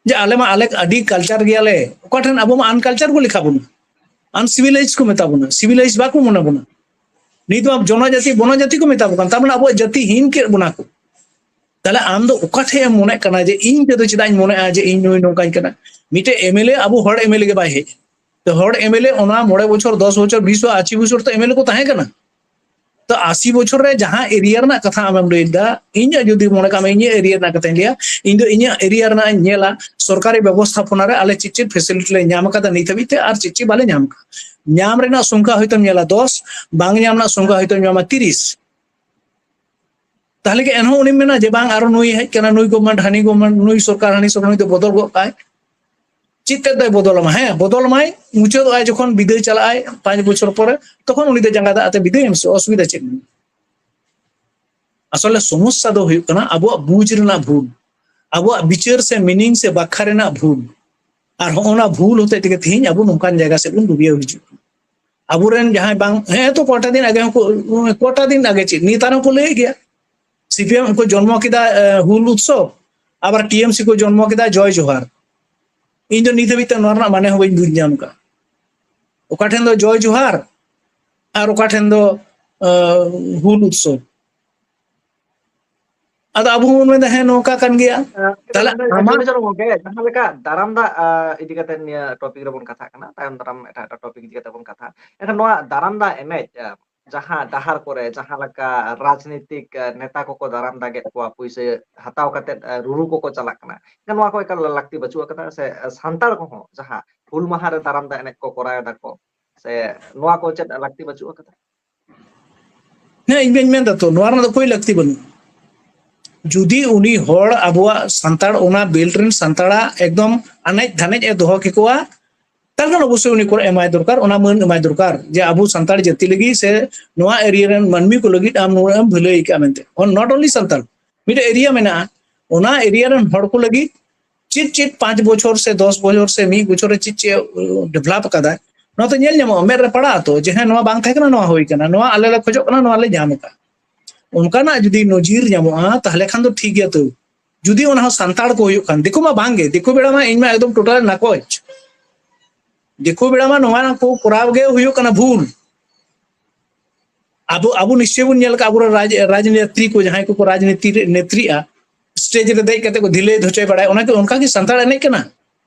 ᱡᱮ ᱟᱞᱮ ᱢᱟ ᱟᱞᱮ ᱟᱹᱰᱤ ᱠᱟᱞᱪᱟᱨ ᱜᱮᱭᱟᱞᱮ, ᱚᱠᱟ ᱴᱷᱮᱱ ᱟᱵᱚ ᱢᱟ ᱟᱱᱠᱟᱞᱪᱟᱨ ᱠᱚ ᱞᱮᱠᱷᱟ ᱵᱚᱱᱟ, ᱟᱱᱥᱤᱵᱤᱞᱟᱭᱤᱡᱽ ᱠᱚ ᱢᱮᱛᱟ ᱵᱚᱱᱟ, ᱥᱤᱵᱤᱞᱟᱭᱤᱡᱽ ᱵᱟᱠᱚ ᱢᱚᱱᱮ ᱵᱚᱱᱟ᱾ ᱱᱤᱛ ᱢᱟ ᱡᱚᱱᱚᱡᱟᱛᱤ ᱵᱚᱱᱚᱡᱟᱛᱤ ᱠᱚ ᱢᱮᱛᱟ ᱵᱚᱱᱟ, ᱛᱟᱨ ᱢᱟᱱᱮ ᱟᱵᱚᱣᱟᱜ ᱡᱟᱹᱛᱤ ᱦᱤᱱ ᱠᱮᱫ ᱵᱚᱱᱟ ᱠᱚ᱾ ᱛᱟᱦᱞᱮ ᱟᱢ ᱫᱚ ᱚᱠᱟ ᱴᱷᱮᱡ ᱮᱢ ᱢᱚᱱᱮᱜ ᱠᱟᱱᱟ ᱡᱮ ᱤᱧ ᱛᱮᱫᱚ ᱪᱮᱫᱟᱜ ᱤᱧ ᱢᱚᱱᱮᱜᱼᱟ ᱡᱮ ᱤᱧ ᱱᱩᱭ ᱱᱚᱝᱠᱟᱧ ᱠᱟᱱᱟ? ᱢᱤᱫᱴᱮᱡ ᱮᱢᱮᱞᱮ ᱟᱵᱚ ᱦᱚᱲ ᱮᱢᱮᱞᱮ ᱜᱮ ᱵᱟᱭ ᱦᱮᱡ᱾ ᱛᱚ ᱦᱚᱲ ᱮᱢᱮᱞᱮ ᱚᱱᱟ ᱢᱚᱬᱮ ᱵᱚᱪᱷᱚᱨ, ᱫᱚᱥ ᱵᱚᱪᱷᱚᱨ, ᱵᱤᱥ ᱵᱚᱪᱷᱚᱨ, ᱟᱥᱤ ᱵᱚᱪᱷᱚᱨ ᱛᱚ ᱮᱢᱮᱞᱮ ᱠᱚ ᱛᱟᱦᱮᱸ ᱠᱟᱱᱟ᱾ ᱛᱚ ᱟᱥᱤ ᱵᱚᱪᱷᱚᱨ ᱨᱮ ᱡᱟᱦᱟᱸ ᱮᱨᱤᱭᱟ ᱨᱮᱱᱟᱜ ᱠᱟᱛᱷᱟ ᱟᱢᱮᱢ ᱞᱟᱹᱭ ᱮᱫᱟ, ᱤᱧᱟᱹᱜ ᱡᱩᱫᱤ ᱢᱚᱱᱮ ᱠᱟᱜ ᱢᱮ, ᱤᱧᱟᱹᱜ ᱮᱨᱤᱭᱟ ᱨᱮᱱᱟᱜ ᱠᱟᱛᱷᱟᱧ ᱞᱟᱹᱭᱟ, ᱤᱧ ᱫᱚ ᱤᱧᱟᱹᱜ ᱮᱨᱤᱭᱟ ᱨᱮᱱᱟᱜ ᱤᱧ ᱧᱮᱞᱟ, ᱥᱚᱨᱠᱟᱨᱤ ᱵᱮᱵᱚᱥᱛᱷᱟᱯᱚᱱᱟ ᱨᱮ ᱟᱞᱮ ᱪᱮᱫ ᱪᱮᱫ ᱯᱷᱮᱥᱤᱞᱤᱴᱤ ᱞᱮ ᱧᱟᱢ ᱟᱠᱟᱫᱟ ᱱᱤᱛ ᱦᱟᱹᱵᱤᱡ ᱛᱮ, ᱟᱨ ᱪᱮᱫ ᱪᱮᱫ ᱵᱟᱞᱮ ᱧᱟᱢ ᱟᱠᱟᱫᱟ᱾ ᱧᱟᱢ ᱨᱮᱱᱟᱜ ᱥᱚᱝᱠᱷᱟ ᱦᱚᱭᱛᱳᱢ ᱧᱮᱞᱟ ᱫᱚᱥ, ᱵᱟᱝ ᱧᱟᱢ ᱨᱮᱱᱟᱜ ᱥᱚᱝᱠᱷᱟ ᱦᱚᱭᱛᱳᱢ ᱧᱟᱢᱟ ᱛᱤᱨᱤᱥ᱾ ᱛᱟᱦᱞᱮ ᱠᱤ ᱮᱱᱦᱚᱸ ᱩᱱᱤᱢ ᱢᱮᱱᱟ ᱡᱮ ᱵᱟᱝ, ᱟᱨᱚ ᱱᱩᱭ ᱦᱮᱡ ᱠᱟᱱᱟ, ᱱᱩᱭ ᱜᱚᱵᱷᱢᱮᱱᱴ, ᱦᱟᱹᱱᱤ ᱜᱚᱵᱷᱢᱮᱱᱴ, ᱱᱩᱭ ᱥᱚᱨᱠᱟᱨ, ᱦᱟᱹᱱᱤ ᱥᱚᱨᱠᱟᱨ, ᱱᱩᱭ ᱫᱚ ᱵᱚᱫᱚᱞ ᱜᱚᱫ ᱠᱟᱭ? ᱪᱮᱫ ᱛᱮᱫ ᱫᱚᱭ ᱵᱚᱫᱚᱞ ᱟᱢᱟ? ᱦᱮᱸ, ᱵᱚᱫᱚᱞ ᱟᱢᱟᱭ, ᱢᱩᱪᱟᱹᱫᱚᱜ ᱟᱭ ᱡᱚᱠᱷᱚᱱ, ᱵᱤᱫᱟᱹᱭ ᱪᱟᱞᱟᱜ ᱟᱭ ᱯᱟᱸᱪ ᱵᱚᱪᱷᱚᱨ ᱯᱚᱨᱮ, ᱛᱚᱠᱷᱚᱱ ᱩᱱᱤ ᱫᱚ ᱡᱟᱸᱜᱟ ᱫᱟᱜ ᱟᱛᱮ ᱵᱤᱫᱟᱹᱭ ᱮᱢ ᱥᱮ, ᱚᱥᱩᱵᱤᱫᱷᱟ ᱪᱮᱫ ᱢᱮᱱᱟᱜᱼᱟ? ᱟᱥᱚᱞᱮ ᱥᱚᱢᱚᱥᱥᱟ ᱫᱚ ᱦᱩᱭᱩᱜ ᱠᱟᱱᱟ ᱟᱵᱚᱣᱟᱜ ᱵᱩᱡᱽ ᱨᱮᱱᱟᱜ ᱵᱷᱩᱞ, ᱟᱵᱚᱣᱟᱜ ᱵᱤᱪᱟᱹᱨ ᱥᱮ ᱢᱤᱱᱤᱝ ᱥᱮ ᱵᱟᱠᱷᱟ ᱨᱮᱱᱟᱜ ᱵᱷᱩᱞ᱾ ᱟᱨ ᱦᱚᱸᱜᱼᱚ ᱱᱟ ᱵᱷᱩᱞ ᱦᱚᱛᱮᱡ ᱛᱮᱜᱮ ᱛᱮᱦᱮᱧ ᱟᱵᱚ ᱱᱚᱝᱠᱟᱱ ᱡᱟᱭᱜᱟ ᱥᱮᱫ ᱵᱚᱱ ᱰᱩᱵᱤᱭᱟᱹᱣ ᱦᱤᱡᱩᱜ ᱠᱟᱱᱟ᱾ ᱟᱵᱚᱨᱮᱱ ᱡᱟᱦᱟᱸᱭ ᱵᱟᱝ, ᱦᱮᱸ ᱛᱚ, ᱠᱚᱴᱟ ᱫᱤᱱ ᱟᱜᱮ ᱦᱚᱸᱠᱚ, ᱠᱚᱴᱟ ᱫᱤᱱ ᱟᱜᱮ ᱪᱮᱫ, ᱱᱮᱛᱟᱨ ᱦᱚᱸᱠᱚ ᱞᱟᱹᱭᱮᱫ ᱜᱮᱭᱟ, ᱥᱤᱯᱤᱮᱢ ᱠᱚ ᱡᱚᱱᱢᱚ ᱠᱮᱫᱟ, ᱮ, ᱦᱩᱞ ᱩᱛᱥᱚᱵ, ᱟᱵᱟᱨ ᱴᱤᱮᱢᱥᱤ ᱠᱚ ᱡᱚᱱᱢᱚ ᱠᱮᱫᱟ ᱡᱚᱭ ᱡᱚᱦᱟᱨ᱾ ᱤᱧ ᱫᱚ ᱱᱤᱛ ᱦᱟᱹᱵᱤᱡ ᱛᱮ ᱱᱚᱣᱟ ᱨᱮᱱᱟᱜ ᱢᱟᱱᱮ ᱦᱚᱸ ᱵᱟᱹᱧ ᱵᱩᱡᱽ ᱧᱟᱢ ᱠᱟᱜᱼᱟ᱾ ᱚᱠᱟ ᱴᱷᱮᱱ ᱫᱚ ᱡᱚᱭ ᱡᱚᱦᱟᱨ ᱟᱨ ᱚᱠᱟ ᱴᱷᱮᱱ ᱫᱚ, ᱮ, ᱦᱩᱞ ᱩᱛᱥᱚᱵ᱾ ᱟᱫᱚ ᱟᱵᱚ ᱦᱚᱸᱵᱚᱱ ᱢᱮᱱᱫᱟ, ᱦᱮᱸ, ᱱᱚᱝᱠᱟ ᱠᱟᱱ ᱜᱮᱭᱟ᱾ ᱮ, ᱛᱟᱦᱞᱮ ᱟᱪᱪᱷᱟ, ᱟᱢᱟᱜ ᱟᱪᱪᱷᱟ, ᱜᱚᱝᱠᱮ, ᱡᱟᱦᱟᱸ ᱞᱮᱠᱟ ᱫᱟᱨᱟᱢ ᱫᱟᱜ, ᱟ, ᱤᱫᱤ ᱠᱟᱛᱮ ᱱᱤᱭᱟᱹ ᱴᱚᱯᱤᱠ ᱨᱮᱵᱚᱱ ᱠᱟᱛᱷᱟᱜ ᱠᱟᱱᱟ, ᱛᱟᱭᱚᱢ ᱫᱟᱨᱟᱢ ᱮᱴᱟᱜ ᱮᱴᱟᱜ ᱴᱚᱯᱤᱠ ᱤᱫᱤ ᱠᱟᱛᱮ ᱵᱚᱱ ᱠᱟᱛᱷᱟᱜᱼᱟ᱾ ᱮᱱᱠᱷᱟᱱ ᱱᱚᱣᱟ ᱫᱟᱨᱟᱢ ᱫᱟᱜ ᱮᱱᱮᱡ, ᱟ, ᱡᱟᱦᱟᱸ ᱰᱟᱦᱟᱨ ᱠᱚᱨᱮ ᱡᱟᱦᱟᱸ ᱞᱮᱠᱟ ᱨᱟᱡᱽᱱᱤᱛᱤᱠ, ᱟ, ᱱᱮᱛᱟ ᱠᱚᱠᱚ ᱫᱟᱨᱟᱢ ᱫᱟᱜᱮᱫ ᱠᱚᱣᱟ, ᱯᱩᱭᱥᱟᱹ ᱦᱟᱛᱟᱣ ᱠᱟᱛᱮ, ᱟ, ᱨᱩᱨᱩ ᱠᱚᱠᱚ ᱪᱟᱞᱟᱜ ᱠᱟᱱᱟ᱾ ᱮᱱᱠᱷᱟᱱ ᱱᱚᱣᱟ ᱠᱚ ᱮᱠᱟᱞ ᱞᱟᱹᱠᱛᱤ ᱵᱟᱹᱪᱩᱜ ᱟᱠᱟᱫᱟ, ᱥᱮ, ᱟ, ᱥᱟᱱᱛᱟᱲ ᱠᱚᱦᱚᱸ ᱡᱟᱦᱟᱸ ᱦᱩᱞ ᱢᱟᱦᱟ ᱨᱮ ᱫᱟᱨᱟᱢ ᱫᱟᱜ ᱮᱱᱮᱡ ᱠᱚ ᱠᱚᱨᱟᱣ ᱮᱫᱟ ᱠᱚ, ᱥᱮ ᱱᱚᱣᱟ ᱠᱚ ᱪᱮᱫ ᱞᱟᱹᱠᱛᱤ ᱵᱟᱹᱪᱩᱜ ᱟᱠᱟᱫᱟ? ᱦᱮᱸ, ᱤᱧ ᱢᱟᱧ ᱢᱮᱱ ᱫᱟ ᱛᱚ, ᱱᱚᱣᱟ ᱨᱮᱱᱟᱜ ᱫᱚ ᱠᱳᱭ ᱞᱟᱹᱠᱛᱤ ᱵᱟᱹᱱᱩᱜ᱾ ᱡᱩᱫᱤ ᱩᱱᱤ ᱦᱚᱲ ᱟᱵᱚᱣᱟᱜ ᱥᱟᱱᱛᱟᱲ ᱚᱱᱟ ᱵᱮᱞᱴ ᱨᱮᱱ ᱥᱟᱱᱛᱟᱲᱟᱜ ᱮᱠᱫᱚᱢ ᱟᱱᱮᱡ ᱫᱷᱟᱱᱮᱡ ᱮ ᱫᱚᱦᱚ ᱠᱮᱠᱚᱣᱟ, ᱛᱟᱦᱞᱮ ᱠᱷᱟᱱ ᱚᱵᱚᱥᱥᱳᱭ ᱩᱱᱤ ᱠᱚ ᱮᱢᱟᱭ ᱫᱚᱨᱠᱟᱨ, ᱚᱱᱟ ᱢᱟᱹᱱ ᱮᱢᱟᱭ ᱫᱚᱨᱠᱟᱨ ᱡᱮ ᱟᱵᱚ ᱥᱟᱱᱛᱟᱲ ᱡᱟᱹᱛᱤ ᱞᱟᱹᱜᱤᱫ ᱥᱮ ᱱᱚᱣᱟ ᱮᱨᱤᱭᱟ ᱨᱮᱱ ᱢᱟᱹᱱᱢᱤ ᱠᱚ ᱞᱟᱹᱜᱤᱫ ᱟᱢ ᱱᱩᱱᱟᱹᱜ ᱮᱢ ᱵᱷᱟᱹᱞᱟᱹᱭ ᱟᱠᱟᱫᱼᱟ ᱢᱮᱱᱛᱮ᱾ ᱚᱱ-, not only ᱥᱟᱱᱛᱟᱲ, ᱢᱤᱫᱴᱮᱡ ᱮᱨᱤᱭᱟ ᱢᱮᱱᱟᱜᱼᱟ, ᱚᱱᱟ ᱮᱨᱤᱭᱟ ᱨᱮᱱ ᱦᱚᱲ ᱠᱚ ᱞᱟᱹᱜᱤᱫ ᱪᱮᱫ ᱪᱮᱫ ᱯᱟᱸᱪ ᱵᱚᱪᱷᱚᱨ ᱥᱮ ᱫᱚᱥ ᱵᱚᱪᱷᱚᱨ ᱥᱮ ᱢᱤᱫ ᱵᱚᱪᱷᱚᱨ ᱨᱮ ᱪᱮᱫ ᱪᱮᱫ, ᱩ, ᱰᱮᱵᱷᱞᱚᱯ ᱟᱠᱟᱫᱟᱭ, ᱱᱚᱣᱟ ᱛᱚ ᱧᱮᱞ ᱧᱟᱢᱚᱜᱼᱟ, ᱢᱮᱫ ᱨᱮ ᱯᱟᱲᱟᱜᱼᱟ ᱛᱚ, ᱡᱮ ᱦᱮᱸ, ᱱᱚᱣᱟ ᱵᱟᱝ ᱛᱟᱦᱮᱸ ᱠᱟᱱᱟ, ᱱᱚᱣᱟ ᱦᱩᱭ ᱠᱟᱱᱟ, ᱱᱚᱣᱟ ᱟᱞᱮ ᱞᱮ ᱠᱷᱚᱡᱚᱜ ᱠᱟᱱᱟ, ᱱᱚᱣᱟ ᱞᱮ ᱧᱟᱢ ᱟᱠᱟᱫ᱾ ᱚᱱᱠᱟᱱᱟᱜ ᱡᱩᱫᱤ ᱱᱚᱡᱤᱨ ᱧᱟᱢᱚᱜᱼᱟ, ᱛᱟᱦᱞᱮ ᱠᱷᱟᱱ ᱫᱚ ᱴᱷᱤᱠ ᱜᱮᱭᱟ᱾ ᱛᱚ ᱡᱩᱫᱤ ᱚᱱᱟ ᱦᱚᱸ ᱥᱟᱱᱛᱟᱲ ᱠᱚ ᱦᱩᱭᱩᱜ ᱠᱷᱟᱱ, ᱫᱤᱠᱩ ᱢᱟ ᱵᱟᱝ ᱜᱮ, ᱫᱤᱠᱩ ᱵᱮᱲᱟ ᱢᱟ ᱤᱧ ᱢᱟ ᱮᱠᱫᱚᱢ ᱴᱳᱴᱟᱞ ᱱᱟᱠᱚᱪ᱾ ᱫᱤᱠᱩ ᱵᱮᱲᱟ ᱢᱟ ᱱᱚᱣᱟ ᱠᱚ ᱠᱚᱨᱟᱣ ᱜᱮ ᱦᱩᱭᱩᱜ ᱠᱟᱱᱟ ᱵᱷᱩᱞ᱾ ᱟᱵᱚ, ᱟᱵᱚ ᱱᱤᱥᱪᱚᱭ ᱵᱚᱱ ᱧᱮᱞ ᱠᱟᱜᱼᱟ, ᱟᱵᱚᱨᱮᱱ ᱨᱟᱡᱽ-, ᱨᱟᱡᱽᱱᱮᱛᱨᱤ ᱠᱚ, ᱡᱟᱦᱟᱸᱭ ᱠᱚᱠᱚ ᱨᱟᱡᱽᱱᱤᱛᱤ ᱨᱮ ᱱᱮᱛᱨᱤᱜᱼᱟ, ᱥᱴᱮᱡ ᱨᱮ ᱫᱮᱡ ᱠᱟᱛᱮ ᱠᱚ ᱫᱷᱤᱞᱟᱹᱭ ᱫᱷᱚᱪᱚᱭ ᱵᱟᱲᱟᱭᱟ, ᱚᱱᱟ ᱠᱤ ᱚᱱᱠᱟ ᱜᱮ ᱥᱟᱱᱛᱟᱲ ᱮᱱᱮᱡ ᱠᱟᱱᱟ?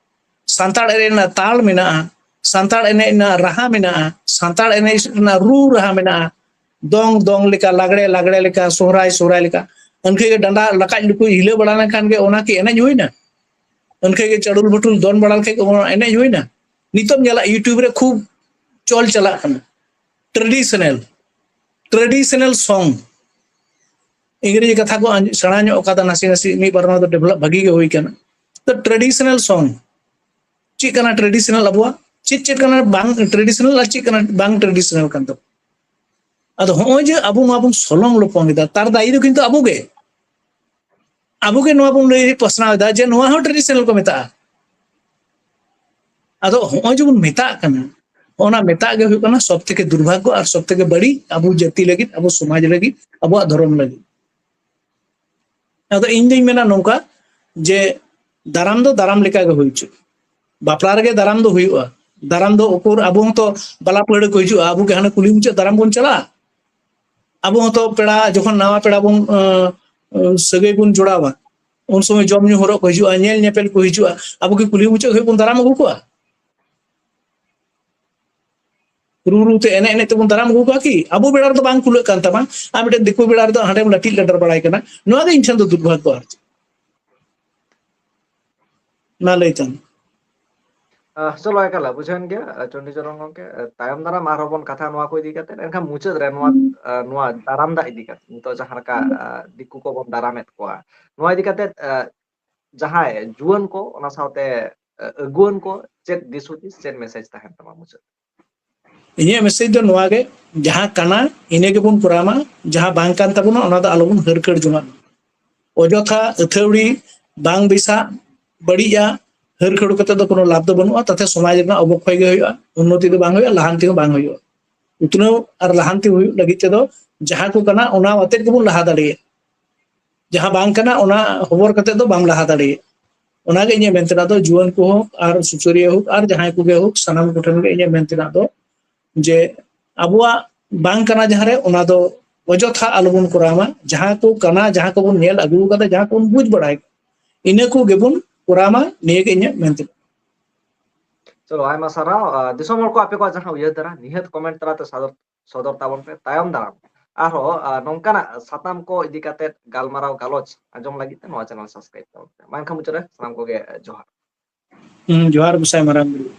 ᱥᱟᱱᱛᱟᱲ ᱮᱱᱮᱡ ᱨᱮᱱᱟᱜ ᱛᱟᱞ ᱢᱮᱱᱟᱜᱼᱟ, ᱥᱟᱱᱛᱟᱲ ᱮᱱᱮᱡ ᱨᱮᱱᱟᱜ ᱨᱟᱦᱟ ᱢᱮᱱᱟᱜᱼᱟ, ᱥᱟᱱᱛᱟᱲ ᱮᱱᱮᱡ ᱨᱮᱱᱟᱜ ᱨᱩ ᱨᱟᱦᱟ ᱢᱮᱱᱟᱜᱼᱟ, ᱫᱚᱝ ᱫᱚᱝ ᱞᱮᱠᱟ, ᱞᱟᱜᱽᱲᱮ ᱞᱟᱜᱽᱲᱮ ᱞᱮᱠᱟ, ᱥᱚᱦᱨᱟᱭ ᱥᱚᱦᱨᱟᱭ ᱞᱮᱠᱟ᱾ ᱮᱱᱠᱷᱟᱱ ᱜᱮ ᱰᱟᱸᱰᱟ ᱞᱟᱠᱟᱡ ᱞᱩᱠᱩᱡ ᱦᱤᱞᱟᱹᱣ ᱵᱟᱲᱟ ᱞᱮᱱᱠᱷᱟᱱ ᱜᱮ ᱚᱱᱟ ᱠᱤ ᱮᱱᱮᱡ ᱦᱩᱭᱱᱟ? ᱮᱱᱠᱷᱟᱱ ᱜᱮ ᱪᱟᱹᱰᱩᱞ ᱵᱷᱟᱹᱴᱩᱞ ᱫᱚᱱ ᱵᱟᱲᱟ ᱞᱮᱠᱷᱟᱡ ᱜᱮ ᱚᱱᱟ ᱮᱱᱮᱡ ᱦᱩᱭᱱᱟ? ᱱᱤᱛᱚᱜ ᱧᱮᱞᱟ YouTube ᱨᱮ ᱠᱷᱩᱵ ᱪᱚᱞ ᱪᱟᱞᱟᱜ ᱠᱟᱱᱟ ᱴᱨᱮᱰᱤᱥᱚᱱᱟᱞ, ᱴᱨᱮᱰᱤᱥᱚᱱᱟᱞ ᱥᱚᱝ᱾ ᱤᱝᱨᱮᱡᱤ ᱠᱟᱛᱷᱟ ᱠᱚ ᱟᱸᱡ-, ᱥᱮᱬᱟ ᱧᱚᱜ ᱠᱟᱫᱟ ᱱᱟᱥᱮ ᱱᱟᱥᱮ, ᱢᱤᱫ ᱵᱟᱨ ᱱᱚᱣᱟ ᱫᱚ ᱰᱮᱵᱷᱞᱚᱯ ᱵᱷᱟᱜᱤ ᱜᱮ ᱦᱩᱭ ᱠᱟᱱᱟ᱾ ᱛᱚ ᱴᱨᱮᱰᱤᱥᱚᱱᱟᱞ ᱥᱚᱝ ᱪᱮᱫ ᱠᱟᱱᱟ? ᱴᱨᱮᱰᱤᱥᱚᱱᱟᱞ ᱟᱵᱚᱣᱟᱜ ᱪᱮᱫ ᱪᱮᱫ ᱠᱟᱱᱟ ᱵᱟᱝ ᱴᱨᱮᱰᱤᱥᱚᱱᱟᱞ ᱟᱨ ᱪᱮᱫ ᱠᱟᱱᱟ ᱵᱟᱝ ᱴᱨᱮᱰᱤᱥᱚᱱᱟᱞ ᱠᱟᱱ ᱛᱟᱵᱚᱱᱟ? ᱟᱫᱚ ᱦᱚᱸᱜᱼᱚᱭ ᱡᱮ ᱟᱵᱚ ᱱᱚᱣᱟ ᱵᱚᱱ ᱥᱚᱞᱚᱝ ᱞᱚᱯᱚᱝ ᱮᱫᱟ, ᱛᱟᱨ ᱫᱟᱭᱤ ᱫᱚ ᱠᱤᱱᱛᱩ ᱟᱵᱚ ᱜᱮ, ᱟᱵᱚ ᱜᱮ ᱱᱚᱣᱟ ᱵᱚᱱ ᱞᱟᱹᱭ ᱯᱟᱥᱱᱟᱣ ᱮᱫᱟ ᱡᱮ ᱱᱚᱣᱟ ᱦᱚᱸ ᱴᱨᱮᱰᱤᱥᱚᱱᱟᱞ ᱠᱚ ᱢᱮᱛᱟᱜᱼᱟ᱾ ᱟᱫᱚ ᱦᱚᱸᱜᱼᱚᱭ ᱡᱮᱵᱚᱱ ᱢᱮᱛᱟᱜ ᱠᱟᱱᱟ, ᱚᱱᱟ ᱢᱮᱛᱟᱜ ᱜᱮ ᱦᱩᱭᱩᱜ ᱠᱟᱱᱟ ᱥᱚᱵ ᱛᱷᱮᱠᱮ ᱫᱩᱨᱵᱷᱟᱜᱽᱜᱚ ᱟᱨ ᱥᱚᱵ ᱛᱷᱮᱠᱮ ᱵᱟᱹᱲᱤᱡ ᱟᱵᱚ ᱡᱟᱹᱛᱤ ᱞᱟᱹᱜᱤᱫ, ᱟᱵᱚ ᱥᱚᱢᱟᱡᱽ ᱞᱟᱹᱜᱤᱫ, ᱟᱵᱚᱣᱟᱜ ᱫᱷᱚᱨᱚᱢ ᱞᱟᱹᱜᱤᱫ᱾ ᱟᱫᱚ ᱤᱧ ᱫᱩᱧ ᱢᱮᱱᱟ ᱱᱚᱝᱠᱟ ᱡᱮ ᱫᱟᱨᱟᱢ ᱫᱚ ᱫᱟᱨᱟᱢ ᱞᱮᱠᱟ ᱜᱮ ᱦᱩᱭ ᱦᱚᱪᱚ᱾ ᱵᱟᱯᱞᱟ ᱨᱮᱜᱮ ᱫᱟᱨᱟᱢ ᱫᱚ ᱦᱩᱭᱩᱜᱼᱟ᱾ ᱫᱟᱨᱟᱢ ᱫᱚ ᱩᱠᱩᱨ ᱟᱵᱚ ᱦᱚᱸᱛᱚ ᱵᱟᱞᱟ ᱯᱟᱹᱲᱦᱟᱹ ᱠᱚ ᱦᱤᱡᱩᱜᱼᱟ, ᱟᱵᱚ ᱜᱮ ᱦᱟᱱᱮ ᱠᱩᱞᱦᱤ ᱢᱩᱪᱟᱹᱫ ᱫᱟᱨᱟᱢ ᱵᱚᱱ ᱪᱟᱞᱟᱜᱼᱟ? ᱟᱵᱚ ᱦᱚᱸᱛᱚ ᱯᱮᱲᱟ ᱡᱚᱠᱷᱚᱱ ᱱᱟᱣᱟ ᱯᱮᱲᱟ ᱵᱚᱱ, ᱟᱸ, ᱟᱸ, ᱥᱟᱹᱜᱟᱹᱭ ᱵᱚᱱ ᱡᱚᱲᱟᱣᱟ, ᱩᱱ ᱥᱚᱢᱚᱭ ᱡᱚᱢ ᱧᱩ ᱦᱚᱨᱚᱜ ᱠᱚ ᱦᱤᱡᱩᱜᱼᱟ, ᱧᱮᱞ ᱧᱮᱯᱮᱞ ᱠᱚ ᱦᱤᱡᱩᱜᱼᱟ, ᱟᱵᱚ ᱠᱤ ᱠᱩᱞᱦᱤ ᱢᱩᱪᱟᱹᱫ ᱠᱷᱚᱱ ᱵᱚᱱ ᱫᱟᱨᱟᱢ ᱟᱹᱜᱩ ᱠᱚᱣᱟ? ᱨᱩ ᱨᱩ ᱛᱮ ᱮᱱᱮᱡ ᱮᱱᱮᱡ ᱛᱮᱵᱚᱱ ᱫᱟᱨᱟᱢ ᱟᱹᱜᱩ ᱠᱚᱣᱟ ᱠᱤ? ᱟᱵᱚ ᱵᱮᱲᱟ ᱨᱮᱫᱚ ᱵᱟᱝ ᱠᱩᱞᱟᱹᱜ ᱠᱟᱱ ᱛᱟᱢᱟ, ᱟᱨ ᱢᱤᱫᱴᱮᱱ ᱫᱤᱠᱩ ᱵᱮᱲᱟ ᱨᱮᱫᱚ ᱦᱟᱸᱰᱮᱢ ᱞᱟᱹᱴᱤᱡ ᱞᱟᱰᱟᱨ ᱵᱟᱲᱟᱭ ᱠᱟᱱᱟ᱾ ᱱᱚᱣᱟ ᱜᱮ ᱤᱧ ᱴᱷᱮᱱ ᱫᱚ ᱫᱩᱨᱵᱷᱟᱜᱽᱜᱚ ᱟᱨ ᱪᱮᱫ᱾ ᱢᱟ ᱞᱟᱹᱭ ᱛᱟᱢ᱾ ᱟᱦ, ᱪᱚᱞᱚ, ᱮᱠᱟᱞ ᱵᱩᱡᱷᱟᱹᱣᱮᱱ ᱜᱮᱭᱟ, ᱟᱦ, ᱪᱚᱱᱰᱤᱪᱚᱨᱚᱱ ᱜᱚᱢᱠᱮ᱾ ᱟᱦ, ᱛᱟᱭᱚᱢ ᱫᱟᱨᱟᱢ ᱟᱨᱦᱚᱸ ᱵᱚᱱ ᱠᱟᱛᱷᱟ ᱱᱚᱣᱟ ᱠᱚ ᱤᱫᱤ ᱠᱟᱛᱮ᱾ ᱮᱱᱠᱷᱟᱱ ᱢᱩᱪᱟᱹᱫ ᱨᱮ ᱱᱚᱣᱟ, ᱟᱦ, ᱱᱚᱣᱟ ᱫᱟᱨᱟᱢ ᱫᱟᱜ ᱤᱫᱤ ᱠᱟᱛᱮ, ᱱᱤᱛᱚᱜ ᱡᱟᱦᱟᱸ ᱞᱮᱠᱟ, ᱟᱦ, ᱫᱤᱠᱩ ᱠᱚᱵᱚᱱ ᱫᱟᱨᱟᱢᱮᱫ ᱠᱚᱣᱟ, ᱱᱚᱣᱟ ᱤᱫᱤ ᱠᱟᱛᱮ, ᱟᱦ, ᱡᱟᱦᱟᱸᱭ ᱡᱩᱣᱟᱹᱱ ᱠᱚ, ᱚᱱᱟ ᱥᱟᱶᱛᱮ, ᱟᱦ, ᱟᱹᱜᱩᱣᱟᱹᱱ ᱠᱚ ᱪᱮᱫ ᱫᱤᱥ ᱦᱩᱫᱤᱥ, ᱪᱮᱫ ᱢᱮᱥᱮᱡᱽ ᱛᱟᱦᱮᱱ ᱛᱟᱢᱟ ᱢᱩᱪᱟᱹᱫ? ᱤᱧᱟᱹᱜ ᱢᱮᱥᱮᱡᱽ ᱫᱚ ᱱᱚᱣᱟ ᱜᱮ, ᱡᱟᱦᱟᱸ ᱠᱟᱱᱟ ᱤᱱᱟᱹ ᱜᱮᱵᱚᱱ ᱠᱚᱨᱟᱣ ᱢᱟ, ᱡᱟᱦᱟᱸ ᱵᱟᱝ ᱠᱟᱱ ᱛᱟᱵᱚᱱᱟ ᱚᱱᱟ ᱫᱚ ᱟᱞᱚᱵᱚᱱ ᱦᱟᱹᱨᱠᱷᱟᱹᱲ ᱡᱚᱝᱟᱜ ᱢᱟ᱾ ᱚᱡᱚᱛᱷᱟ ᱟᱹᱛᱷᱟᱹᱣᱲᱤ ᱵᱟᱝ ᱵᱮᱥᱟ, ᱵᱟᱹᱲᱤᱡᱼᱟ, ᱦᱟᱹᱨᱠᱷᱟᱹᱲ ᱠᱟᱛᱮ ᱫᱚ ᱠᱳᱱᱳ ᱞᱟᱵᱷ ᱫᱚ ᱵᱟᱹᱱᱩᱜᱼᱟ, ᱛᱟᱛᱮ ᱥᱚᱢᱟᱡᱽ ᱨᱮᱱᱟᱜ ᱚᱵᱚᱠᱷᱚᱭ ᱜᱮ ᱦᱩᱭᱩᱜᱼᱟ, ᱩᱱᱱᱚᱛᱤ ᱫᱚ ᱵᱟᱝ ᱦᱩᱭᱩᱜᱼᱟ, ᱞᱟᱦᱟᱱᱛᱤ ᱦᱚᱸ ᱵᱟᱝ ᱦᱩᱭᱩᱜᱼᱟ᱾ ᱩᱛᱱᱟᱹᱣ ᱟᱨ ᱞᱟᱦᱟᱱᱛᱤ ᱦᱩᱭᱩᱜ ᱞᱟᱹᱜᱤᱫ ᱛᱮᱫᱚ ᱡᱟᱦᱟᱸ ᱠᱚ ᱠᱟᱱᱟ ᱚᱱᱟ ᱟᱛᱮᱫ ᱜᱮᱵᱚᱱ ᱞᱟᱦᱟ ᱫᱟᱲᱮᱭᱟᱜᱼᱟ᱾ ᱡᱟᱦᱟᱸ ᱵᱟᱝ ᱠᱟᱱᱟ ᱚᱱᱟ ᱦᱚᱵᱚᱨ ᱠᱟᱛᱮᱫ ᱫᱚ ᱵᱟᱢ ᱞᱟᱦᱟ ᱫᱟᱲᱮᱭᱟᱜᱼᱟ᱾ ᱚᱱᱟᱜᱮ ᱤᱧᱟᱹᱜ ᱢᱮᱱ ᱛᱮᱱᱟᱜ ᱫᱚ, ᱡᱩᱣᱟᱹᱱ ᱠᱚ ᱦᱳᱠ ᱟᱨ ᱥᱩᱥᱟᱹᱨᱤᱭᱟᱹ ᱦᱳᱠ ᱟᱨ ᱡᱟᱦᱟᱸᱭ ᱠᱚᱜᱮ ᱦᱳᱠ, ᱥᱟᱱᱟᱢ ᱠᱚᱴᱷᱮᱱ ᱜᱮ ᱤᱧᱟᱹᱜ ᱢᱮᱱ ᱛᱮᱱᱟᱜ ᱫᱚ ᱡᱮ ᱟᱵᱚᱣᱟᱜ ᱵᱟᱝ ᱠᱟᱱᱟ ᱡᱟᱦᱟᱸᱨᱮ, ᱚᱱᱟ ᱫᱚ ᱚᱡᱚᱛᱷᱟ ᱟᱞᱚᱵᱚᱱ ᱠᱚᱨᱟᱣ ᱢᱟ᱾ ᱡᱟᱦᱟᱸ ᱠᱚ ᱠᱟᱱᱟ, ᱡᱟᱦᱟᱸ ᱠᱚᱵᱚᱱ ᱧᱮᱞ ᱟᱹᱜᱩ ᱠᱟᱫᱟ, ᱡᱟᱦᱟᱸ ᱠᱚᱵᱚᱱ ᱵᱩᱡᱽ ᱵᱟᱲᱟᱭ ᱠᱟᱫᱟ, ᱤᱱᱟᱹ ᱠᱚ ᱜᱮᱵᱚᱱ ᱠᱚᱨᱟᱣ ᱢᱟ, ᱱᱤᱭᱟᱹ ᱜᱮ ᱤᱧᱟᱹᱜ ᱢᱮᱱ ᱛᱮᱱᱟᱜ᱾ ᱪᱚᱞᱚ, ᱟᱭᱢᱟ ᱥᱟᱨᱦᱟᱣ᱾ ᱟᱦ, ᱫᱤᱥᱚᱢ ᱦᱚᱲ ᱠᱚ ᱟᱯᱮ ᱠᱚᱣᱟᱜ ᱡᱟᱦᱟᱸ ᱩᱭᱦᱟᱹᱨ ᱫᱷᱟᱨᱟ, ᱱᱤᱦᱟᱹᱛ ᱠᱚᱢᱮᱱᱴ ᱛᱟᱞᱟᱛᱮ ᱥᱚᱫᱚᱨ ᱥᱚᱫᱚᱨ ᱛᱟᱵᱚᱱ ᱯᱮ᱾ ᱛᱟᱭᱚᱢ ᱫᱟᱨᱟᱢ ᱟᱨᱦᱚᱸ ᱱᱚᱝᱠᱟᱱᱟᱜ ᱥᱟᱛᱟᱢ ᱠᱚ ᱤᱫᱤ ᱠᱟᱛᱮ ᱜᱟᱞᱢᱟᱨᱟᱣ ᱜᱟᱞᱚᱪ ᱟᱸᱡᱚᱢ ᱞᱟᱹᱜᱤᱫ ᱛᱮ ᱱᱚᱣᱟ ᱪᱮᱱᱮᱞ ᱥᱟᱵᱥᱠᱨᱟᱭᱤᱵ ᱛᱟᱵᱚᱱ ᱯᱮ᱾ ᱢᱟ ᱮᱱᱠᱷᱟᱱ ᱢᱩᱪᱟᱹᱫ ᱨᱮ ᱥᱟᱱᱟᱢ ᱠᱚᱜᱮ ᱡᱚᱦᱟᱨ᱾ ᱡᱚᱦᱟᱨ ᱜᱚᱸᱥᱟᱭ ᱢᱟᱨᱟᱝ ᱵᱩᱨᱩ᱾